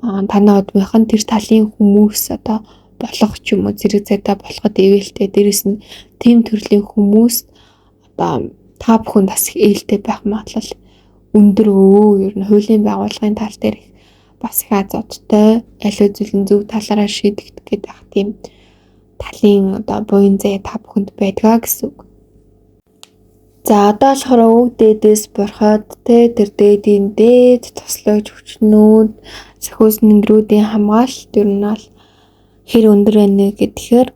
танай удмынх нь тэр талын хүмүүс одоо болох ч юм уу зэрэг цагдаа болоход ивэлтэй. Дээрэс нь тийм төрлийн хүмүүс одоо та бүхэнд бас их ээлтэй байх магадлал өндөр өө. Ер нь хуулийн байгууллагын тал дээр их бас их аз одтой, аливаа зүйл нь зөв талаараа шийдэгдэх гэдэг тийм талын одоо буян зай та бүхэнд байдгаа гэсэн үг. За одоо болохоор өвөг дээдээс бурхад те тэр дээдийн дээд туслаж хүчнүүд сахиус нэнгэрүүдийн хамгаалалт ер нь бол хэр өндөр байна гэхээр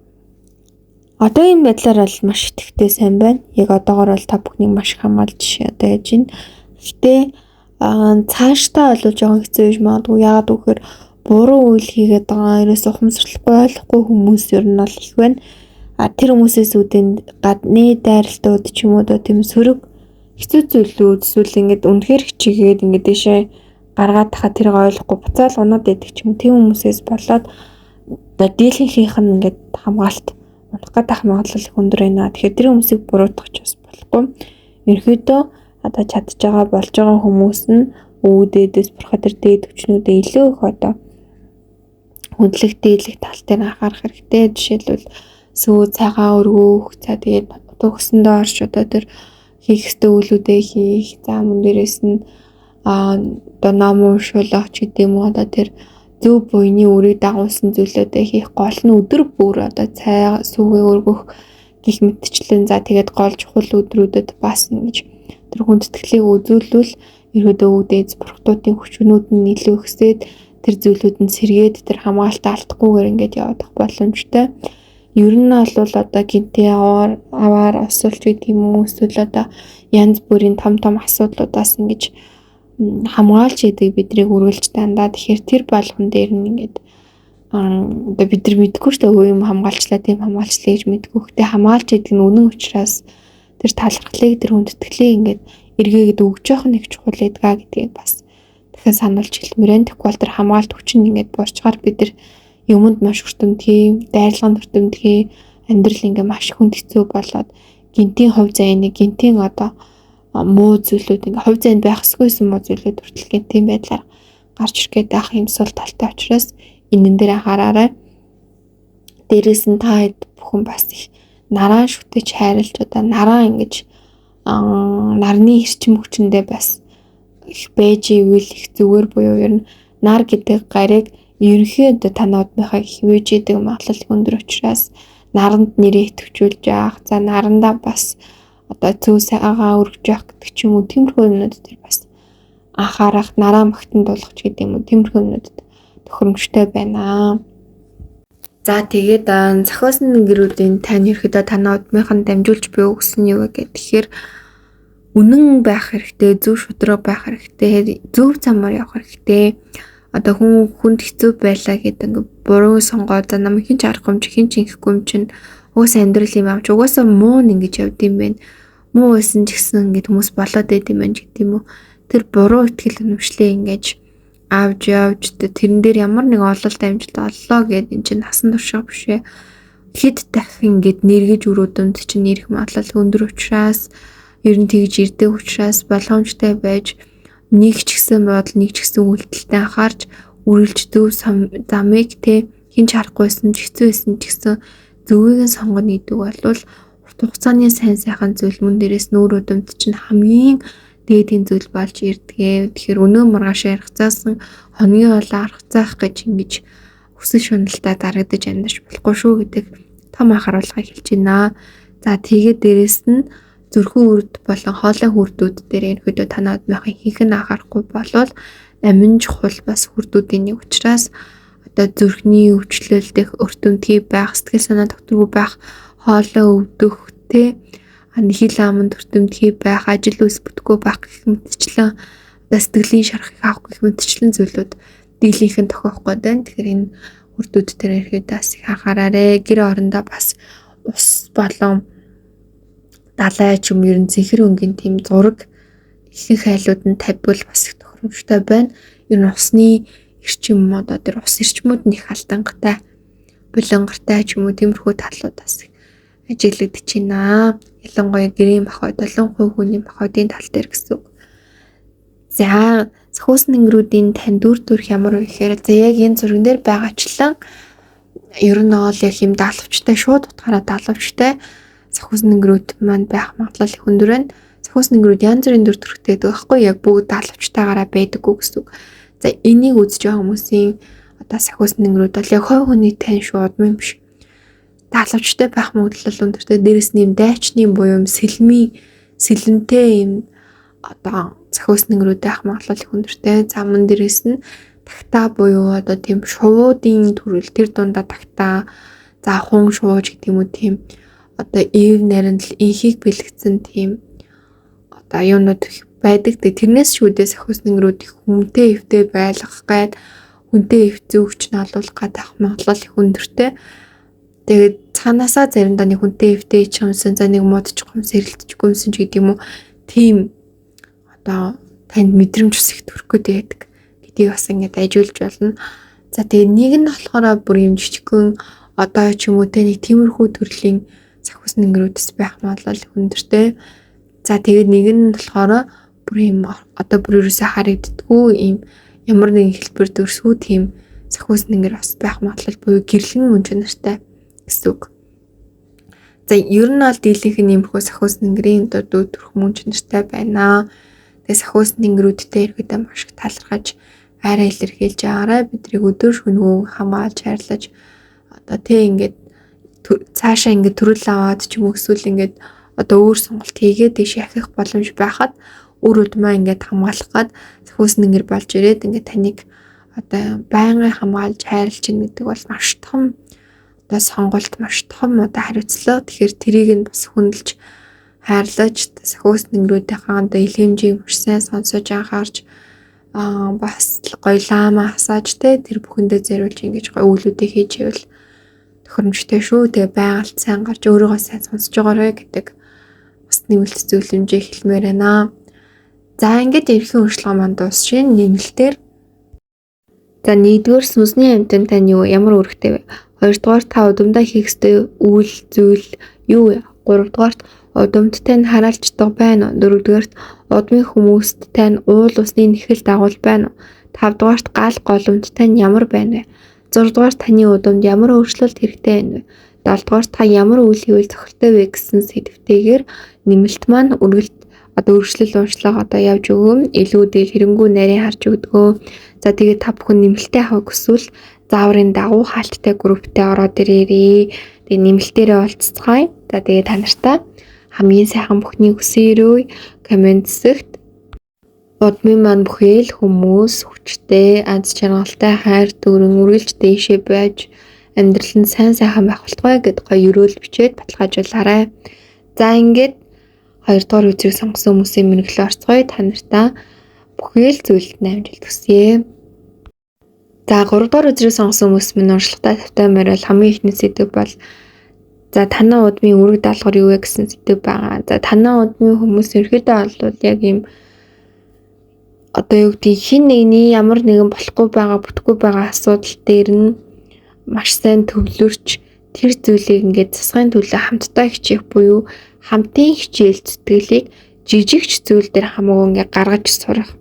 одоогийн байдлаар бол маш идэвхтэй сайн байна. Яг одоогор бол та бүхнийг маш их хамгаалж одоо яаж байна. Гэхдээ цаашдаа бол жоохон хэцүү байж магадгүй. Яагаад гэвэл буруу үйл хийгээд байгаа, ерөөсө ухамсарлахгүй, ойлгохгүй хүмүүс ер нь бол их байна. А тэр хүмүүсээс үүдэн гадны дайралтууд ч юм уу одоо тийм сөрөг хэцүү зүйлүүд эсвэл ингээд үнэхээр хичээгээд ингээд дэшээ гаргаад тахаа тэрийг ойлгохгүй буцаал унаад байдаг ч юм. Тийм хүмүүсээс болоод одоо дийлэнхийнх нь ингээд хамгаалт унах гэдэг магадлал их өндөр байна. Тэгэхээр тэр хүмүүсийг буруутгах ч бас болохгүй. Ерөнхийдөө одоо чадж байгаа болж байгаа хүмүүс нь үүдээдээс бурхад тэр дээд хүчнүүдээ илүү их одоо хүндлэх дээдлэх тал дээр анхаарах хэрэгтэй. Жишээлбэл сүү цагаан өргөх, за тэгээд төгсөндөө орч одоо тэр хийх ёстой үйлүүдээ хийх, за мөн дээрээс нь одоо ном уншуулах ч гэдэг юм уу, одоо тэр зөв буйны үрийг дагуулсан зүйлүүдээ хийх, гол нь өдөр бүр одоо цай сүүгээ өргөх гих мэтчлэн, за тэгээд гол чухал өдрүүдэд бас ингэж тэр хүндэтгэлийг үзүүлвэл ерөөдөө үүдээс бурхтуудын хүчнүүд нь илүү ихсээд тэр зүйлүүд нь сэргээд тэр хамгаалтаа алдахгүйгээр ингээд явах боломжтой. Ер нь бол одоо гинтийн аваар осолч гэдэг юм уу эсвэл одоо янз бүрийн том том асуудлуудаас ингэж хамгаалж идэг биднийг үргэлж дандаа. Тэгэхээр тэр болгон дээр нь ингээд одоо бид нар мэдгүй шүү дээ, өө юм хамгаалчлаа, тийм хамгаалчлаа гэж мэдгүй. Гэтэ хамгаалж идэг нь үнэн учраас тэр талархлыг, тэр хүндэтгэлийг ингээд эргээгээд өгч явах нэг чухал байдгаа гэдгийг бас дахин сануулж хэлмээр байна. Тэгэхгүй бол тэр хамгаалт хүч нь ингээд буурчгаар бид нар юмд маш өртөмтгий, дайрлаганд өртөмтгий, амьдрал ингээ маш хүнд хэцүү болоод гинтийн хувь заяаны гинтийн одоо муу зүйлүүд ингээ хувь заяанд байх ёсгүйсэн муу зүйлүүд хүртэл гинтийн байдлаар гарч ирэх гээд байх юм сул талтай учраас энэн дээр анхаараарай. Дээрээс нь та хэд бүхэн бас их нараа шүтэж хайрлаж одоо нараа ингэж нарны эрчим хүчэндээ бас их байж ивэл их зүгээр буюу ер нь нар гэдэг гариг ерөнхийдөө танаа удмынхаа их вэж идэг магадлал өндөр учраас наранд нэрээ идэвхжүүлж яах, за нарандаа бас одоо зөө сайгаа өргөж явах гэдэг ч юм уу, тиймэрхүү юмнууд дээр бас анхаарах, нараа магтан дуулах ч гэдэг юм уу, тиймэрхүү юмнуудад тохиромжтой байна. За тэгээд зохиосон гэрүүдийн тань ерөөдөө танаа удмынхан дамжуулж буй өгсөн юу вэ гэхээр үнэн байх хэрэгтэй, зөв шудраг байх хэрэгтэй, зөв замаар явах хэрэгтэй. Одоо хүн хүнд хэцүү байлаа гэдэг ингээ буруу сонгоод за намайг хин ч аргагүй юм чи, хин ч ингэхгүй юм чинь угаасаа амьдрал юм аавч угаасаа муу нь ингэж явд юм байна. Муу байсан ч гэсэн ингээд хүмүүс болоод байд юм байна гэдэг юм уу. Тэр буруу итгэл үнэмшлээ ингэж авч явж тэрэн дээр ямар нэг ололт амжилт оллоо гэд эн чинь насан туршаа биш ээ. Хэд дахин ингээд нэргэж үр өдөмд чинь нэрх магадлал өндөр учраас ер нь тэгж ирдэг учраас болгоомжтой байж нэг ч гэсэн бодол, нэг ч гэсэн үйлдэлтэй анхаарч үргэлж зөв замыг те хин ч харахгүйсэн ч хэцүү байсан ч гэсэн зөвийг нь сонгоно гэдэг бол урт хугацааны сайн сайхан зүйл, мөн дээрээс нүүр удамд чинь хамгийн дээдийн зүйл болж ирдэг. Тэгэхээр өнөө маргааш ярихцаасан хоногийн хоолоо аргацаах гэж ингэж хүсэл шуналтаа дарагдаж амьдарч болохгүй шүү гэдэг том анхааруулгыг хэлж байна. За тэгээд дээрээс нь зүрхэн үрд болон хоолой хүрдүүд дээр ерөнхийдөө танаа удмынхын ихэнх нь анхаарахгүй болвол амин чухал бас хүрдүүдийн нэг учраас одоо зүрхний өвчлөл дэх өртөмтгий байх, сэтгэл санаа докторгүй байх, хоолой өвдөх тэ хил аманд өртөмтгий байх, ажил үйлс бүтггүй байх гэх мэтчлэн одоо сэтгэлийн шарахыг авах гэх мэтчлэн зүйлүүд дийлийнх нь тохиох гээд байна. Тэгэхээр энэ хүрдүүд дээр ирэхэд бас их анхаараарэ. Гэр орондоо бас ус болон далай ч юм ер нь зэнхэр өнгийн тийм зураг ихэнх айлууд нь тавьбал бас их тохиромжтой байна. Ер нь усны эрчим одоо тэр ус эрчмүүд нь их алдангатай, булангартай ч юм уу тиймэрхүү талууд бас их ажиглагдаж байна. Ялангуяа гэрийн махбод, 70% хүний махбодын тал дээр гэсэн үг. За, сахиус нэнгэрүүдийн тань дүр төрх ямар вэ гэхээр за яг энэ зурган дээр байгаачлан ер нь бол яг юм даалгавчтай, шууд утгаараа даалгавчтай сахиус нэнгэрүүд маань байх магадлал их өндөр байна. Сахиус нэнгэрүүд янз бүрийн дүр төрхтэй байдаг байхгүй, яг бүгд даалгавчтайгаараа байдаггүй гэсэн үг. За, энийг үзэж байгаа хүмүүсийн одоо сахиус нэнгэрүүд бол яг хувь хүний тань шууд юм биш. Даалгавчтай байх магадлал өндөртэй. Дээрэс нь юм дайчны буюу юм сэлмийн сэлэмтэй юм одоо сахиус нэнгэрүүд байх магадлал их өндөртэй. За, мөн дээрэс нь тагтаа буюу одоо тийм шувуудын төрөл, тэр дундаа тагтаа, за хун шувууж гэдэг юм уу, тийм одоо ив нарийнл инхийг бэлэгдсэн тийм одоо юунууд байдаг. Тэгээ тэрнээс шүүдээ сахиус нэнгэрүүд их хүнтэй эвтэй байлгах гад хүнтэй эв зүүгч нь олуулах гад авах магадлал их өндөртэй. Тэгээд цаанаасаа заримдаа нэг хүнтэй эвтэй ич юмсан, за нэг муудчих юм, сэрэлтчихгүй юмсан ч гэдэг юм уу, тийм одоо танд мэдрэмж бас их төрөх гээд байдаг гэдгийг бас ингээд ажиглаж болно. За, тэгээ нэг нь болохоор бүр юм жижигхэн одоо ч юм уу те нэг тиймэрхүү төрлийн сахиус нэнгэрүүдс байх магадлал өндөртэй. За, тэгээд нэг нь болохоор бүр юм одоо бүр ерөөсөө харагддггүй юм ямар нэгэн хэлбэр дөрсгүү тийм сахиус нэнгэр бас байх магадлал буюу гэрлэн мөн чанартай гэсэн үг. За, ер нь бол дийлэнх нь иймэрхүү сахиус нэнгэрийн одоо дүү төрх мөн чанартай байна. Тэгээ сахиус нэнгэрүүдтэй ерөөдөө маш их талархаж хайраа илэрхийлж байгаарай. Биднийг өдөр шөнөгүй хамгаалж хайрлаж одоо тэ ингээд цаашаа ингээд төрөл аваад ч юм уу эсвэл ингээд одоо өөр сонголт хийгээд тийш яхих боломж байхад үр удмаа ингээд хамгаалах гад сахиус нэнгэр болж ирээд ингээд таныг одоо байнгын хамгаалж хайрлаж гин гэдэг бол маш том одоо сонголт, маш том одоо хариуцлага. Тэгэхээр тэрийг нь бас хүндэлж хайрлаж сахиус нэнгэрүүдийнхээ одоо илгээмжийг маш сайн сонсож анхаарч бас гоё лама асааж те тэр бүхэндээ зориулж ингэж гоё үйлүүдээ хийж ивэл тохиромжтой шүү. Тэгээ байгальд сайн гарч өөрийгөө сайн сонсож байгаарэ гэдэг бас нэмэлт зөвлөмжийг хэлмээр байна. За, ингээд ерөнхий уншилгаа маань дуусшин. Нэмэлтээр за, нэгдүгээр сүнсний амьтан тань юу ямар үүрэгтэй вэ? Хоёрдугаар та удамдаа хийх ёстой үйл зүйл юу вэ? Гуравдугаарт удамд тань хараалцдаг байна уу? Дөрөвдүгээрт удмын хүмүүст тань уул усны нэхэл дагуул байна уу? Тавдугаарт гал голомт тань ямар байна вэ? Зурдугаар таны удамд ямар өөрчлөлт хэрэгтэй байна вэ? Долдугаар та ямар үйл хийвэл зохиртой вэ гэсэн сэдвтэйгээр нэмэлт маань үргэлт одоо өөрчлөл уншлага одоо явж өгөөм. Илүү дээр хэрэггүй нарийн харж өгдгөө. За, тэгээд та бүхэн нэмэлтээ авах хүсвэл зааврын дагуу хаалттай групптэй ороод ирээрээ. Тэгээд нэмэлтээрээ уулзцгаая. За, тэгээд та нартай хамгийн сайхан бүхнийг хүсэн өрөөе. Коммент хэсэгт удмын маань бүхэл хүмүүс хүчтэй, аз жаргалтай, хайр дүүрэн үргэлж дээшээ байж амьдрал нь сайн сайхан байх болтугай гэд гоё өрөөл бичээд баталгаажуулаарай. За, ингээд 2 дугаар үзрийг сонгосон хүмүүсийн мөрөглөө орцгоё. Та нартай бүхэл зүйлд нь амжилт хүсье. За, 3 дугаар үзрийг сонгосон хүмүүс минь уншлагатай тавтай морил хамгийн ихний сэдэв бол за танаа удмын үүрэг даалгавар юу вэ гэсэн сэдэв байгаа. За, танаа удмын хүмүүс ерөөдөө бол яг ийм одоо юу гэдгийг хин нэгний ямар нэгэн болохгүй байгаа, бүтэхгүй байгаа асуудал дээр нь маш сайн төвлөрч тэр зүйлийг ингээд засгийн төлөө хамтдаа хичээх буюу хамтын хичээл зүтгэлийг жижигч зүйл дээр хамаагүй ингээд гаргаж сурах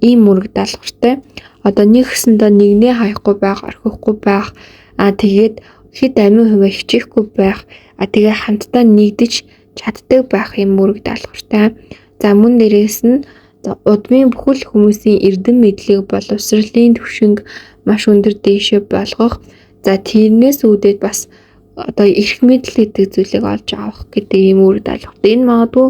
ийм үүрэг даалгавартай. Одоо нэг гэсэндээ нэгнээ хаяхгүй байх, орхихгүй байх, тэгээд хэд амин хувиа хичээхгүй байх, тэгээ хамтдаа нэгдэж чаддаг байх юм үүрэг даалгавартай. За, мөн дээрээс нь удмын бүхэл хүмүүсийн эрдэм мэдлэг боловсролын түвшинг маш өндөр дээшээ болгох. За, тэрнээс үүдээд бас одоо эрх мэдэл гэдэг зүйлийг олж авах гэдэг ийм үүрэг даалгавартай. Энэ магадгүй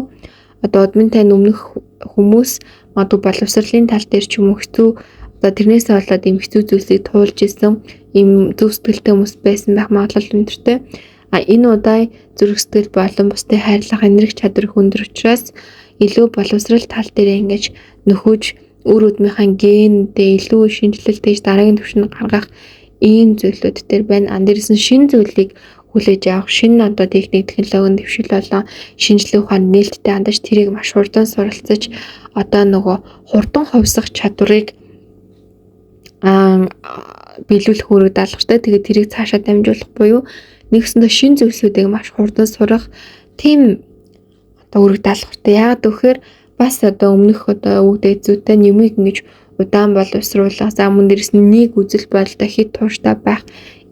одоо удмын тань өмнөх хүмүүс магадгүй боловсролын тал дээр ч юм уу хэцүү одоо тэрнээсээ болоод ийм хэцүү зүйлсийг туулж исэн ийм зөв сэтгэлтэй хүмүүс байсан байх магадлал өндөртэй. А энэ удаа зүрх сэтгэл болон бусдыг хайрлах энерги чадвар их өндөр учраас илүү боловсрал тал дээр ингэж нөхөж үр удмынхаа гендээ илүү шинжилэлт хийж дараагийн түвшинд гаргах ийм зүйлүүд дээр байна. А дээрээс нь шинэ зүйлийг хүлээж авах, шинэ одоо техник технологийн дэвшил болон шинжлэх ухаанд нээлттэй хандаж тэрийг маш хурдан суралцаж одоо нөгөө хурдан хувьсах чадварыг биелүүлэх үүрэг даалгавартай. Тэгээд тэрийг цаашаа дамжуулах буюу нэгсэндээ шинэ зүйлсүүдийг маш хурдан сурах тийм одоо үүрэг даалгавартай. Яагаад гэвэл бас одоо өмнөх одоо үг дээдзүүтэй нэмийг ингэж удаан боловсруулах, за мөн дээрэс нь нэг үзэл бодолтой хит тууштай байх,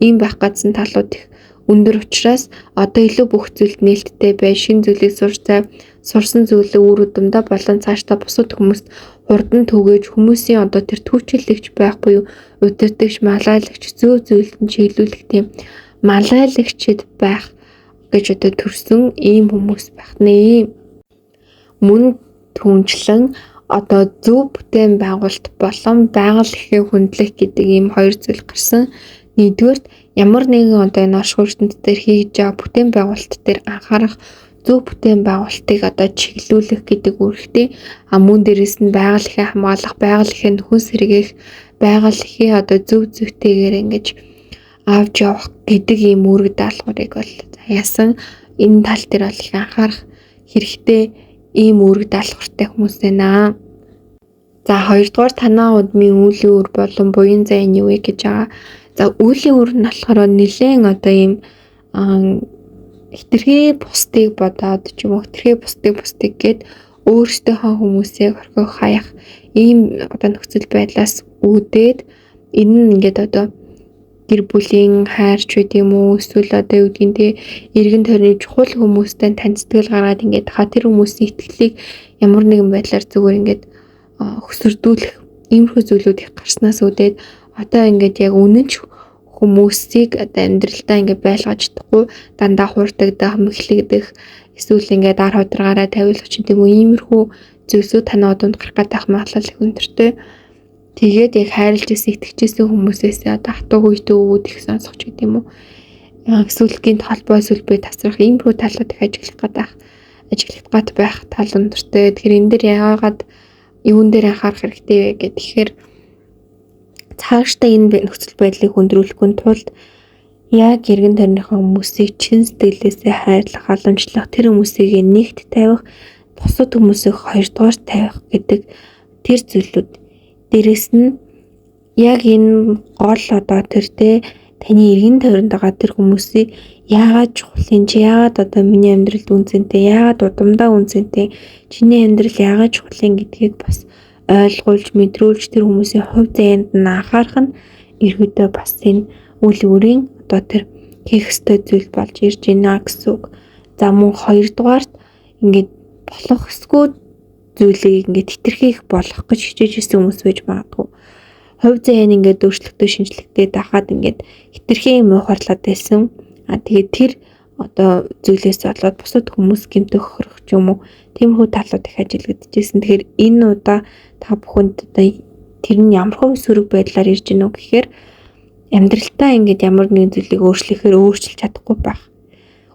ийм байх гэсэн талууд их өндөр учраас одоо илүү бүх зүйлд нээлттэй бай, шинэ зүйлийг сурцаа, сурсан зүйлээ үр удамдаа болон цаашдаа бусад хүмүүст хурдан түгээж хүмүүсийн одоо тэр түүчэлэгч байх буюу удирдагч, малгайлагч, зөв зүйлд нь чиглүүлэх тийм малгайлагчд байх гэж одоо төрсөн ийм хүмүүс байх нэ. Мөн түнчлэн одоо зөв бүтээн байгуулалт болон байгаль эрхээ хүндлэх гэдэг ийм хоёр зүйл гарсан. Нэгдүгээрт ямар нэгэн одоо энэ оршихуй ертөнц дээр хийж байгаа бүтээн байгуулалт дээр анхаарах, зөв бүтээн байгуулалтыг одоо чиглүүлэх гэдэг үүрэгтэй. А мөн дээрэс нь байгаль эрхээ хамгаалах, байгаль эрхээ нөхөн сэргээх, байгаль эрхээ одоо зөв зөвтэйгээр ингэж авч явах гэдэг ийм үүрэг даалгаврыг бол яасан энэ тал дээр бол их анхаарах хэрэгтэй ийм үүрэг даалгавартай хүмүүс байна. За хоёрдугаар танаа удмын үйлийн үр болон буян зай нь юу вэ гэж байгаа. За үйлийн үр нь болохоор нэлээд одоо ийм хэтэрхий бусдыг бодоод ч юм уу хэтэрхий бусдыг гээд өөрсдийнхөө хүмүүсийг орхих хаях ийм одоо нөхцөл байдлаас үүдээд энэ нь ингээд одоо гэр бүлийн хайрч байд юм уу эсвэл одоо юу гэдгийг те эргэн тойрны чухал хүмүүстэй тань сэтгэл гаргаад ингээд ха тэр хүмүүсийн итгэлийг ямар нэгэн байдлаар зүгээр ингээд хөсөрдүүлэх иймэрхүү зүйлүүд их гарснаас үүдээд одоо ингээд яг үнэн ч хүмүүсийг одоо амьдралдаа ингээд байлгаж чадахгүй дандаа хуурдагдах, мэхлэгдэх эсвэл ингээд ар хударгаараа тавиулах ч тийм үү иймэрхүү зүйлсүүд танай одонд гарах гэдэг магадлал их өндөртэй. Тэгээд яг хайрлаж исэн, итгэжсэн хүмүүсээс одоо хатуу хүйтэй өвүүд их сонсох ч гэдэм үү. Эсвэл гинт холбоо эсвэл бие тасрах иймэрхүү талууд их ажиглах гад байх тал өндөртэй. Тэгэхээр энэ дээр яагаад юун дээр анхаарах хэрэгтэй вэ гэхээр тэгэхээр цаашдаа энэ нөхцөл байдлыг хүндрүүлэхгүй тулд яг эргэн тойрныхоо хүмүүсийг чин сэтгэлээсээ хайрлах, халамжлах, тэр хүмүүсийг нэгт тавих, бусад хүмүүсийг хоёрдугаар тавих гэдэг тэр зүйлүүд. Дээрэс нь яг энэ гол одоо тэр те таны эргэн тойронд байгаа тэр хүмүүсийг яагаад чухал юм чи яагаад одоо миний амьдралд үн цэнтэй, яагаад удамдаа үн цэнтэй, чиний амьдрал яагаад чухал юм гэдгийг бас ойлгуулж, мэдрүүлж тэр хүмүүсийн хувь заяанд нь анхаарах нь ерөөдөө бас энэ үйл үрийн одоо тэр хийх ёстой зүйл болж ирж байна гэсэн үг. За мөн хоёрдугаарт ингээд болох ёсгүй зүйлийг ингээд хэтэрхий их болох гэж хичээж исэн хүмүүс байж магадгүй. Хувь заяа нь ингээд өөрчлөгдөж шинжлэхдээ дахаад ингээд хэтэрхий муухарлаад байсан. А тэгээд тэр одоо зүйлээс болоод бусад хүмүүс гэмтэх хөрөх ч юм уу тиймэрхүү талууд их ажиглагдчихсэн. Тэгэхээр энэ удаа та бүхэнд одоо тэр нь ямар хөө сөрөг байдлаар ирж гинүү гэхээр амьдралтаа ингээд ямар нэгэн зүйлийг өөрчлөхээр өөрчилж чадахгүй байх.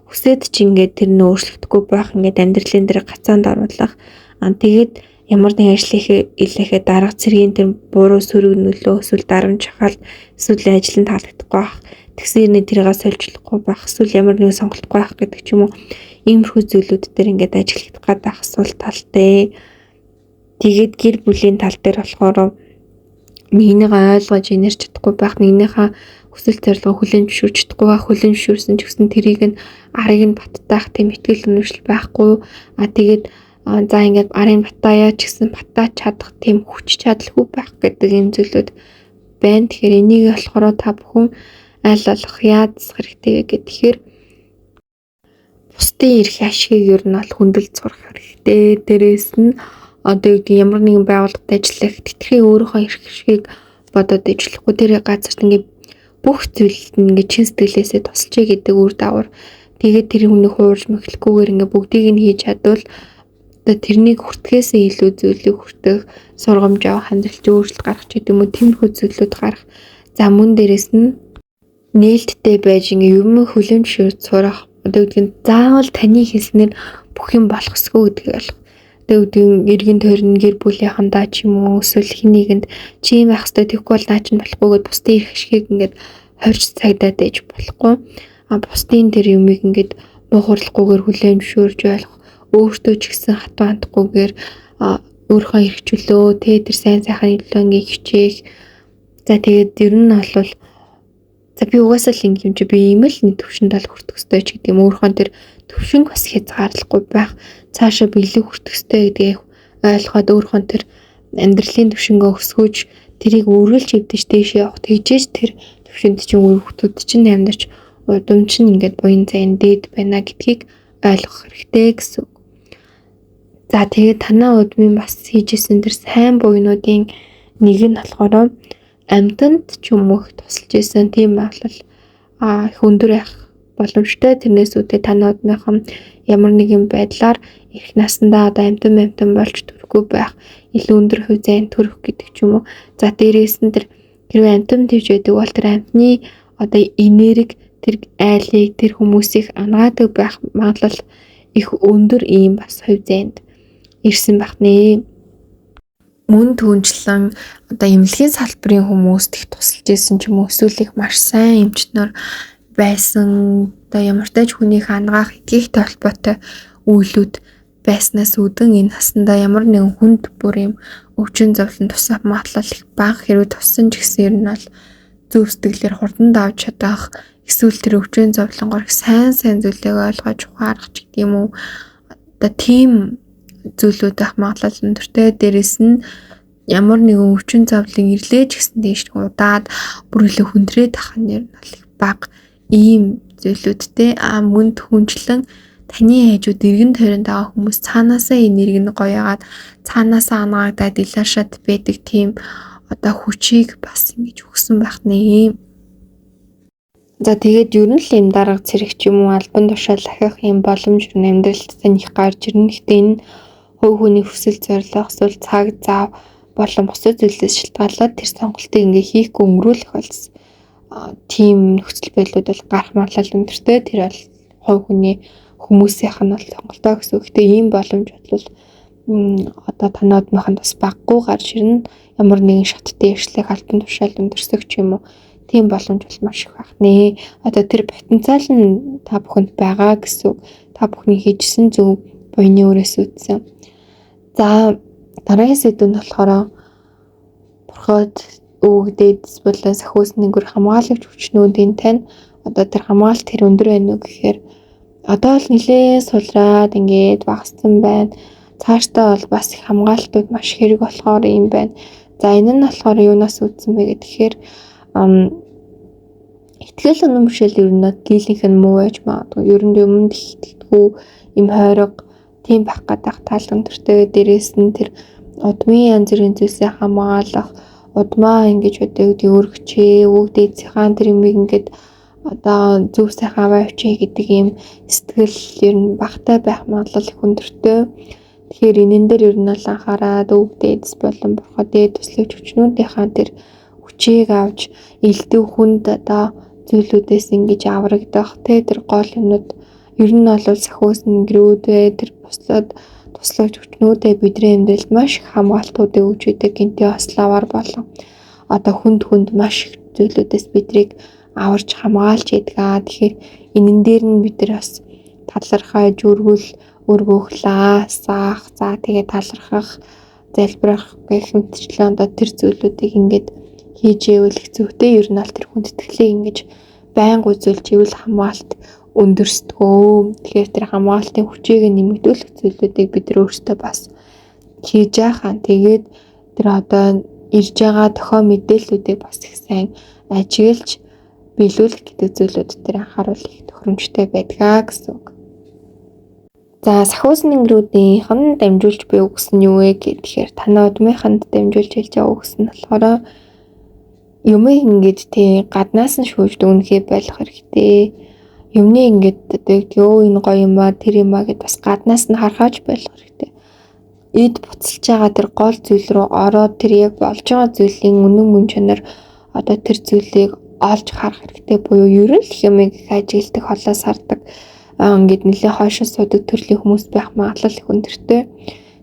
Хүсээд ч ингээд тэр нь өөрчлөгдөхгүй байх, ингээд амьдралын дээр гацаанд оруулах. Аа тэгээд ямар нэгэн ажил хийлэхэд дарга цэргийн тэр буруу сөрөг нөлөө эсвэл дарамт шахалт эсвэл ажил нь таалагдахгүй байх. Тэгсэн хэрнээ тэрийг сольжлохгүй байх, эсвэл ямар нэгэн сонголтгүй байх гэдэг ч юм уу. Иймэрхүү зүйлүүд дээр ингээд ажиглагдах гэдэг сул талтай. Тэгээд гэр бүлийн тал дээр болохоор нэгнийгээ ойлгож инэрч чадахгүй байх, нэгнийхээ хүсэл зорилгоо хүлээн зөвшөөрч чадахгүй байх, хүлээн зөвшөөрсөн ч гэсэн тэрийг нь арыг нь баттаах тийм итгэл үнэмшил байхгүй. А тэгээд за ингээд арын батаяа ч гэсэн батаач чадах тийм хүч чадалгүй байх гэдэг юм зүйлүүд байна. Тэгэхээр энийг болохоор та бүхэн аль болох яаж засах хэрэгтэй вэ гэхээр бусдын эрх ашигыг ер нь бол хүндэлж сурах хэрэгтэй. Дээрээс нь одоо юу гэдэг ямар нэгэн байгууллагад ажиллах тэтгэхээ өөрийнхөө эрх ашигыг бодоод ажиллахгүй тэр газарт ингээд бүх зүйлд нь ингээд чин сэтгэлээсээ тусалчээ гэдэг үр дагавар. Тэгээд тэр хүнийг хуурж мэхлэхгүйгээр ингээд бүгдийг нь хийж чадвал одоо тэрнийг хүртэхээсээ илүү зүйлийг хүртэх, сургамж авах, амьдралд өөрчлөлт гаргах ч гэдэг юм уу тиймэрхүү зүйлүүд гарах. За мөн дээрэс нь нээлттэй байж ингээ юм хүлээн зөвшөөрч сурах. Одоо гэдэг нь заавал таны хэлснээр бүх юм болох ёсгүй гэдгийг ойлгох. Одоо гэдэг нь эргэн тойрон гэр бүлийнхандаа ч юм уу эсвэл хин нэгэнд чи юм байх ёстой тэгэхгүй бол наа чинь болохгүй гэдээ бусдын эрх ашигыг ингээд хорж цагдаад ээж болохгүй. бусдын тэр юмыг ингээд муухарлахгүйгээр хүлээн зөвшөөрж ойлгох, өөртөө ч гэсэн хатуу хандахгүйгээр өөрийнхөө эрх чөлөө тэр сайн сайхны төлөө ингээд хичээх. За тэгээд ер нь бол за би угаасаа л ингэ юм чи би ийм л нэг төвшөнд бол хүртэх ёстой ч гэдэг юм, өөрийнхөө тэр төвшөнг бас хязгаарлахгүй байх, цаашаа бэлэг хүртэх ёстой гэдгийг ойлгоход өөрийнхөө тэр амьдралын төвшөнгөө өсгөөж тэрийг үргэлж эвдэж дээшээ явах, тэгжээж тэр төвшөнд чинь үр хүүхдүүд чинь амьдарч удам чинь ингээд буян зайн дээд байна гэдгийг ойлгох хэрэгтэй гэсэн үг. За тэгээд танаа удмын бас хийжсэн тэр сайн буйнуудын нэг нь болохоор амьтанд ч юм уу тусалж исэн. Тийм бол их өндөр байх боломжтой. Тэрнээс үүдээ танаа удмынхан ямар нэгэн байдлаар эрх насандаа одоо амьтан болж төрөхгүй байх, илүү өндөр хувь зайн төрөх гэдэг ч юм уу. За дээрээс нь тэр хэрвээ амьтан твж байдаг бол тэр амьтны одоо энерги тэр айлыг тэр хүмүүсийг ангаадаг байх магадлал их өндөр ийм бас хувь зайд ирсэн байх нэ. Мөн түнчлэн одоо эмнэлгийн салбарын хүмүүст их тусалж исэн ч юм уу, эсвэл их маш сайн эмчнэр байсан, одоо ямартай ч хүнийг ангаах эдгийхтэй холбоотой үйлүүд байснаас үүдэн энэ насандаа ямар нэгэн хүнд бүр юм өвчин зовлон тусах магадлал их бага. Хэрвээ туссан ч гэсэн ер нь бол зөв сэтгэлээр хурдан давж чадах, эсвэл тэр өвчин зовлонгоор их сайн зүйлийг ойлгож ухаарах ч гэдэг юм уу. Одоо тийм зүйлүүд байх магадлал өндөртэй. Дээрээс нь ямар нэгэн өвчин зовлон ирлээ ч гэсэн дээш удаад бүр илүү хүндрээд ах нь ер нь бол их бага ийм зүйлүүдтэй. Мөн түнчлэн таны хажууд эргэн тойронд байгаа хүмүүс цаанаасаа энерги нь гоёгаад цаанаасаа ангаагдаад илаашаад байдаг тийм одоо хүчийг бас ингэж өгсөн байх нэ. За тэгээд ер нь л юм дарга цэрэг ч юм уу албан тушаал ахих юм боломж амьдралд тань их гарч ирнэ. Гэхдээ энэ хувь хүний хүсэл зорилго эсвэл цаг зав болон бусад зүйлээс шалтгаалаад тэр сонголтыг ингээ хийхгүй өнгөрүүлэх бол тийм нөхцөл байдлууд бол гарах магадлал өндөртэй. Тэр бол хувь хүний хүмүүсийнх нь бол сонголтоо гэсэн үг. Гэхдээ ийм боломж бол одоо танаа удмынханд бас баггүй гарч ирнэ. Ямар нэгэн шаттай иршлэх албан тушаал өндөрсөх ч юм уу тийм боломж бол маш их байх нэ. Одоо тэр потенциал нь та бүхэнд байгаа гэсэн үг. Та бүхний хийжсэн зөв буйны өрөөс үүдсэн. За дараагийн сэдв нь болохоор бурхад өвгдээд болон сахиус нэгүр хамгаалагч хүчнүүдийн тань одоо тэр хамгаалалт тэр өндөр байна уу гэхээр одоо л нэлээд сулраад ингээд багассан байна. Цаашдаа бол бас их хамгаалтууд маш хэрэг болохоор юм байна. За энэ нь болохоор юунаас үүдсэн бэ гэхээр итгэл үнэмшил ер нь дийлэнх нь муу байж магадгүй. Ер нь юмд их итгэдэггүй юм хойрог тийм байх гэдэг тал өндөртэй. Дээрээс нь тэр удмын янз бүрийн зүйлсээ хамгаалах, удмаа ингэж одоо юу гэдэг өргөчээ, өвгдээцийн тэр юмыг ингээд одоо зөв сайхан аваа явчих гэдэг ийм сэтгэл ер нь багтай байх магадлал их өндөртэй. Тэгэхээр энэн дээр ер нь бол анхаарад өвгдээц болон бурхад дээд туслах хүчнүүдийнхаа тэр хүчийг авч элдв хүнд одоо зүйлүүдээс ингэж аврагдах тэр гол юмнууд ер нь бол сахиус гэрүүдээ тэр бусдад туслах хүчнүүдээ бидний амьдралд маш их хамгаалтуудыг өгч өгдөг. Гинтийн ославар болон одоо хүнд маш их зүйлүүдээс бидрийг аварч хамгаалж яадаг. Тэгэхээр энэн дээр нь бид нар бас талархаж өргөл өргөх лаасах, за тэгээ талархах, залбирах гэх мэтчлэн одоо тэр зүйлүүдийг ингээд хийж ивэл их зүйтэй. Ер нь бол тэр хүндэтгэлийг ингэж байнга үзүүлж ивэл хамгаалалт өндөрсдгөө. Тэгэхээр тэр хамгаалтын хүчийг нэмэгдүүлэх зүйлүүдийг бид нар өөрсдөө бас хийж яхаа. Тэгээд тэр одоо ирж байгаа тохио мэдээллүүдийг бас их сайн ажиглаж биелүүлэх гэдэг зүйлүүд дээр анхааруул их тохиромжтой байдгаа гэсэн үг. За сахиус нэнгэрүүдийнх нь дамжуулж буй үгс нь юу вэ гэхээр танаа удмынханд дамжуулж хэлж байгаа үгс нь болохоор юмыг ингэж тий гаднаас нь шүүж дүнхээ байх хэрэгтэй. Юмны ингээд одоо юу энэ гоё юм аа тэр юм аа гэд бас гаднаас нь харахаж байх хэрэгтэй. Эд буцалж байгаа тэр гол зүйл рүү ороод тэр яг болж байгаа зүйлийн үнэн мөн чанар одоо тэр зүйлийг олж харах хэрэгтэй буюу ер нь л юмыг их ажигладаг, холоос хардаг, ингээд нэлээ хойшоо суудаг төрлийн хүмүүс байх магадлал их өндөртэй.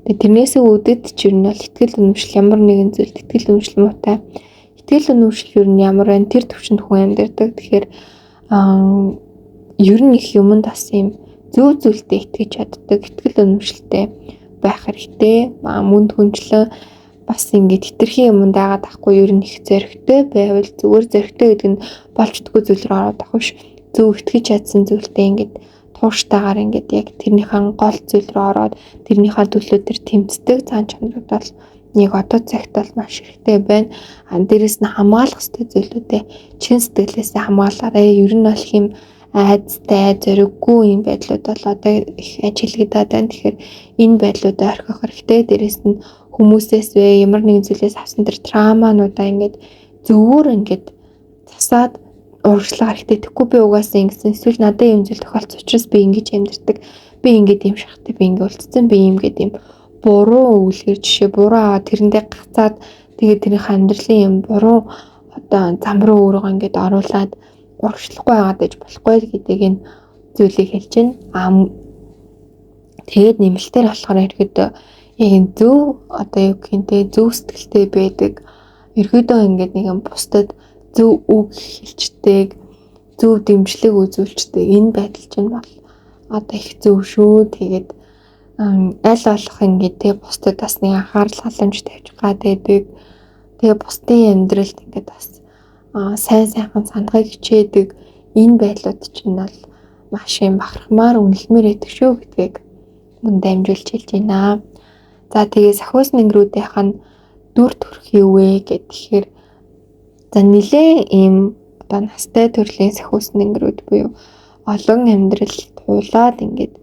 Тэгээ тэрнээсээ үүдээд ч ер нь бол итгэл үнэмшил ямар нэгэн зүйлд итгэл үнэмшил муутай. Итгэл үнэмшил ер нь ямар байна тэр төвшөнд хүн амьдардаг. Тэгэхээр Ер нь их юмд бас юм зөв зүйлдээ итгэж чаддаг, итгэл үнэмшилтэй байх хэрэгтэй. Мөн түнчлэн бас ингээд хэтэрхий юмд дагаад авахгүй ер нь их зоригтой байвал зүгээр. Зоригтой гэдэг нь болчдгүй зүйл рүү ороод авах биш. Зөв итгэж чадсан зүйлдээ ингээд тууштайгаар ингээд яг тэрнийхэн гол зүйл рүү ороод тэрнийхээ төлөө тэр тэмцдэг зан чанарууд бол яг одоо цагт бол маш хэрэгтэй байна. А дээрэс нь хамгаалах ёстой зүйлүүдээ чин сэтгэлээсээ хамгаалаарай. Ер нь бол хэм айдастай, зориггүй юм байдлууд бол одоо их ажиглагдаад байна. Тэгэхээр энэ байдлуудаа орхих хэрэгтэй. Дээрэс нь хүмүүсээс вэ ямар нэгэн зүйлээс авсан тэр травмануудаа ингээд зөвөр ингээд засаад урагшлах хэрэгтэй. Тэгэхгүй би угаасаа ингэсэн, эсвэл надад юм зүйл тохиолдсон учраас би ингэж амьдардаг. Би ингээд юм шахтай, би ингээд үлдсэн, би юм гээд юм буруу өгүүлгээр жишээ буруу аваад тэрэндээ гацаад тэгээд тэрийн амьдралын юм буруу одоо зам руу өөрийгөө ингээд оруулаад урагшлахгүй байгаад байж болохгүй л гэдэг энэ зүйлийг хэлж байна. Аа тэгээд нэмэлтээр болохоор ерөөдөө яг энэ зөв одоо юу гэх юм те зөв сэтгэлтэй байдаг. Ерөөдөө ингээд нэг юм бусдад зөв үг хэлждэг, зөв дэмжлэг үзүүлждэг энэ байдал чинь бол одоо их зөв шүү. Тэгээд аль болох ингээд те бусдад бас нэг анхаарал халамж тавьж гад байдаг. Тэгээ бусдын амьдралд ингээд бас сайн сайхан сандахыг хичээдэг энэ байдлууд чинь бол маш юм бахархмаар үнэлмээр байдаг шүү гэдгийг мөн дамжуулж хэлж байна. За тэгээ сахиус нэнгэрүүдийнх нь дүр төрх юу вэ гэхээр за нэлээ ийм одоо настай төрлийн сахиус нэнгэрүүд буюу олон амьдрал туулаад ингээд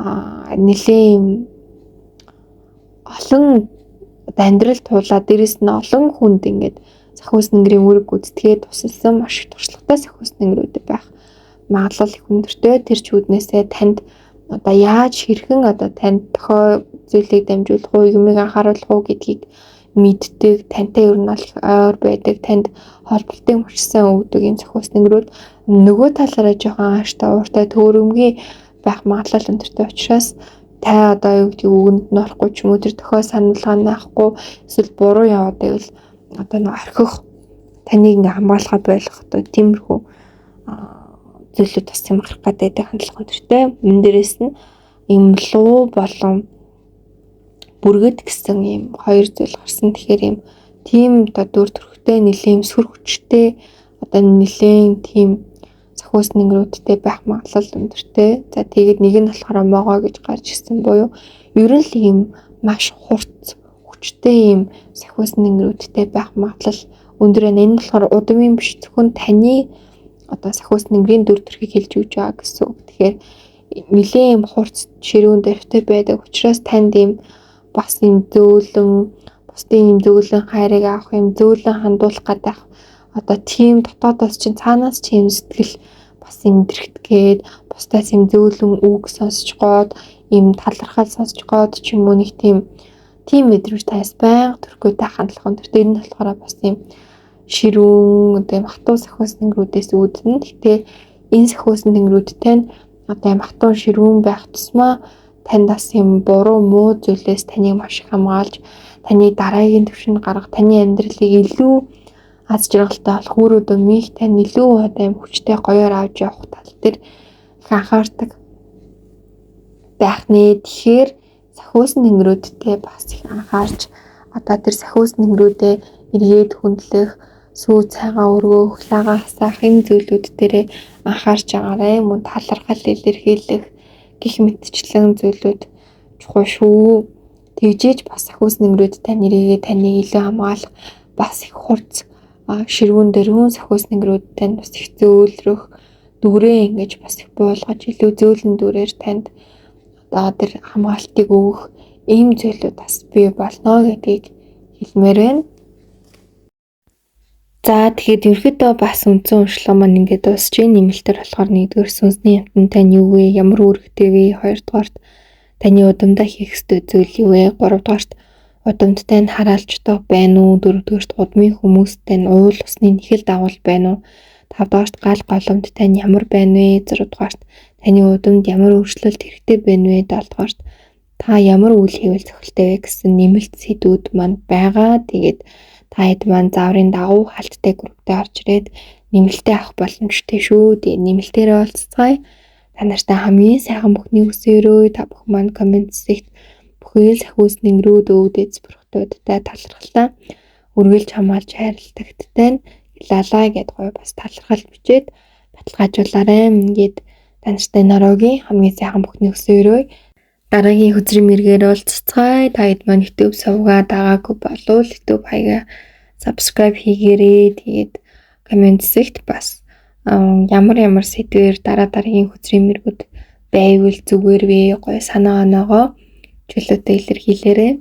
нэлээ ийм олон амьдрал туулаад дээрэс нь олон хүнд ингээд сахиус нэнгэрийн үүрэг гүйцэтгээд тусалсан маш их туршлагатай сахиус нэнгэрүүд байх магадлал их өндөртэй. Тэр чүүднээсээ танд одоо яаж хэрхэн одоо танд тохио зүйлийг дамжуулах уу, юмыг анхааруулах уу гэдгийг мэддэг, тантай ер нь бол ойр байдаг, танд холболтыг маш сайн өгдөг юм сахиус нэнгэрүүд. Нөгөө талаараа жоохон ааштай, ууртай, төөрөмгий байх магадлал өндөртэй учраас та одоо юу гэдгийг үгэнд нь орохгүй ч юм уу тэр тохио сануулгаа нь авахгүй эсвэл буруу яваад байвал одоо нэг орхих, таныг ингээ хамгаалахаа болох одоо тиймэрхүү зүйлүүд бас юм гарах гэдэг хандлага өндөртэй. Мөн дээрээс нь юм луу болон бүргэд гэсэн ийм хоёр зүйл гарсан. Тэгэхээр ийм тийм одоо дүр төрхтэй нэлээн сүр хүчтэй одоо нэлээн тийм сахиус нэнгэрүүдтэй байх магадлал өндөртэй. За тэгээд нэг нь болохоор могоо гэж гарч ирсэн буюу ер нь л ийм маш хурц хүчтэй ийм сахиус нэнгэрүүдтэй байх магадлал өндөр байна. Энэ болохоор удамын биш, зөвхөн таны одоо сахиус нэнгэрийн дүр төрхийг хэлж өгч байгаа гэсэн үг. Тэгэхээр нэлээн ийм хурц ширүүн дэрвтэй байдаг учраас танд ийм бас ийм зөөлөн бусдын ийм зөөлөн хайрыг авах, ийм зөөлөн хандуулах гэдэг одоо тийм дотоодоос чинь цаанаас чи юм сэтгэл бас юм дэрхтгээд бусдаас юм зөөлөн үг сонсч гоод ийм талархал сонсч гоод ч юм уу нэг тийм мэдрэмж таас байнга төрхөөтэй хандлага өндөртэй. Энэ нь болохоор бас ийм ширүүн одоо ийм хатуу сахиус нэнгэрүүдээс үүднэ. Гэтэ энэ сахиус нэнгэрүүдтэй нь одоо ийм хатуу ширүүн байх тусмаа танд бас юм буруу муу зүйлээс таныг маш их хамгаалж, таны дараагийн түвшинд гаргах, таны амьдралыг илүү аз жаргалтай болох үр дүнмийг тань илүү одоо юм хүчтэй гоёор авч явах тал дээр их анхаардаг байх нэ. Тэгэхээр сахиус нэнгэрүүдтэй бас их анхаарч одоо тэр сахиус нэнгэрүүдээ эргээд хүндлэх, сүү цайгаа өргөх, лагаа хасаах энэ зүйлүүд дээрээ анхаарч байгаарай. Мөн талархал илэрхийлэх гих мэтчлэн зүйлүүд чухал шүү. Тэгжээж бас сахиус нэнгэрүүд тань нэрийгээ таныг илүү хамгаалах, бас их хурц ширүүн дөрвөн сахиус нэнгэрүүд тань бас их зөөлрөх дүрээ ингэж бас их буулгаж илүү зөөлөн дүрээр танд одоо тэр хамгаалтыг өгөх ийм зүйлүүд бас бий болно гэдгийг хэлмээр байна. За тэгэхээр ерөнхийдөө бас үндсэн уншлага маань ингээд дуусч байна. Нэмэлтээр болохоор нэгдүгээр сүнсний амьтан тань юу вэ? Ямар үүрэгтэй вэ? Хоёрдугаарт таны удамдаа хийх ёстой зүйл юу вэ? Гуравдугаарт удамдтай нь хараалжтай байна уу? Дөрөвдүгээрт удмын хүмүүстэй нь уул усны нэхэл дагуул байна уу? Тавдугаарт гал голомт тань ямар байна вэ? Зургадугаарт таны удамд ямар өөрчлөлт хэрэгтэй байна вэ? Долдугаарт та ямар үйл хийвэл зохилтой вэ гэсэн нэмэлт сэдвүүд маань байгаа. Тэгээд та хэд маань зааврын дагуу халттай групптэй орж ирээд нэмэлтээ авах боломжтой шүү. Тэгээ нэмэлтээрээ уулзцгаая. Та нартай хамгийн сайхан бүхнийг хүсээрөө. Та бүхэн маань коммент хэсэгт бүхэл сахиус нэнгэрүүд өвдөж бүрхтүүдтэй талархлаа. Үргэлж хамгаалж хайрладагттай нь лалаа гэд гоё бас талархал бичээд баталгаажуулаарай. Ингээд та нартай Нарогийн хамгийн сайхан бүхнийг хүсээрөө. Дараагийн хөзрийн мэргээр уулзцгаая. Та хэд маань YouTube сувгаа дагаагүй болвол YouTube хаягаа subscribe хийгээрэй. Тэгээд коммент хэсэгт бас ямар ямар сэдвээр дараа дараагийн хөзрийн мэргүүд байвал зүгээр вэ? Гоё санаа оноогоо чөлөөтэй илэрхийлээрэй.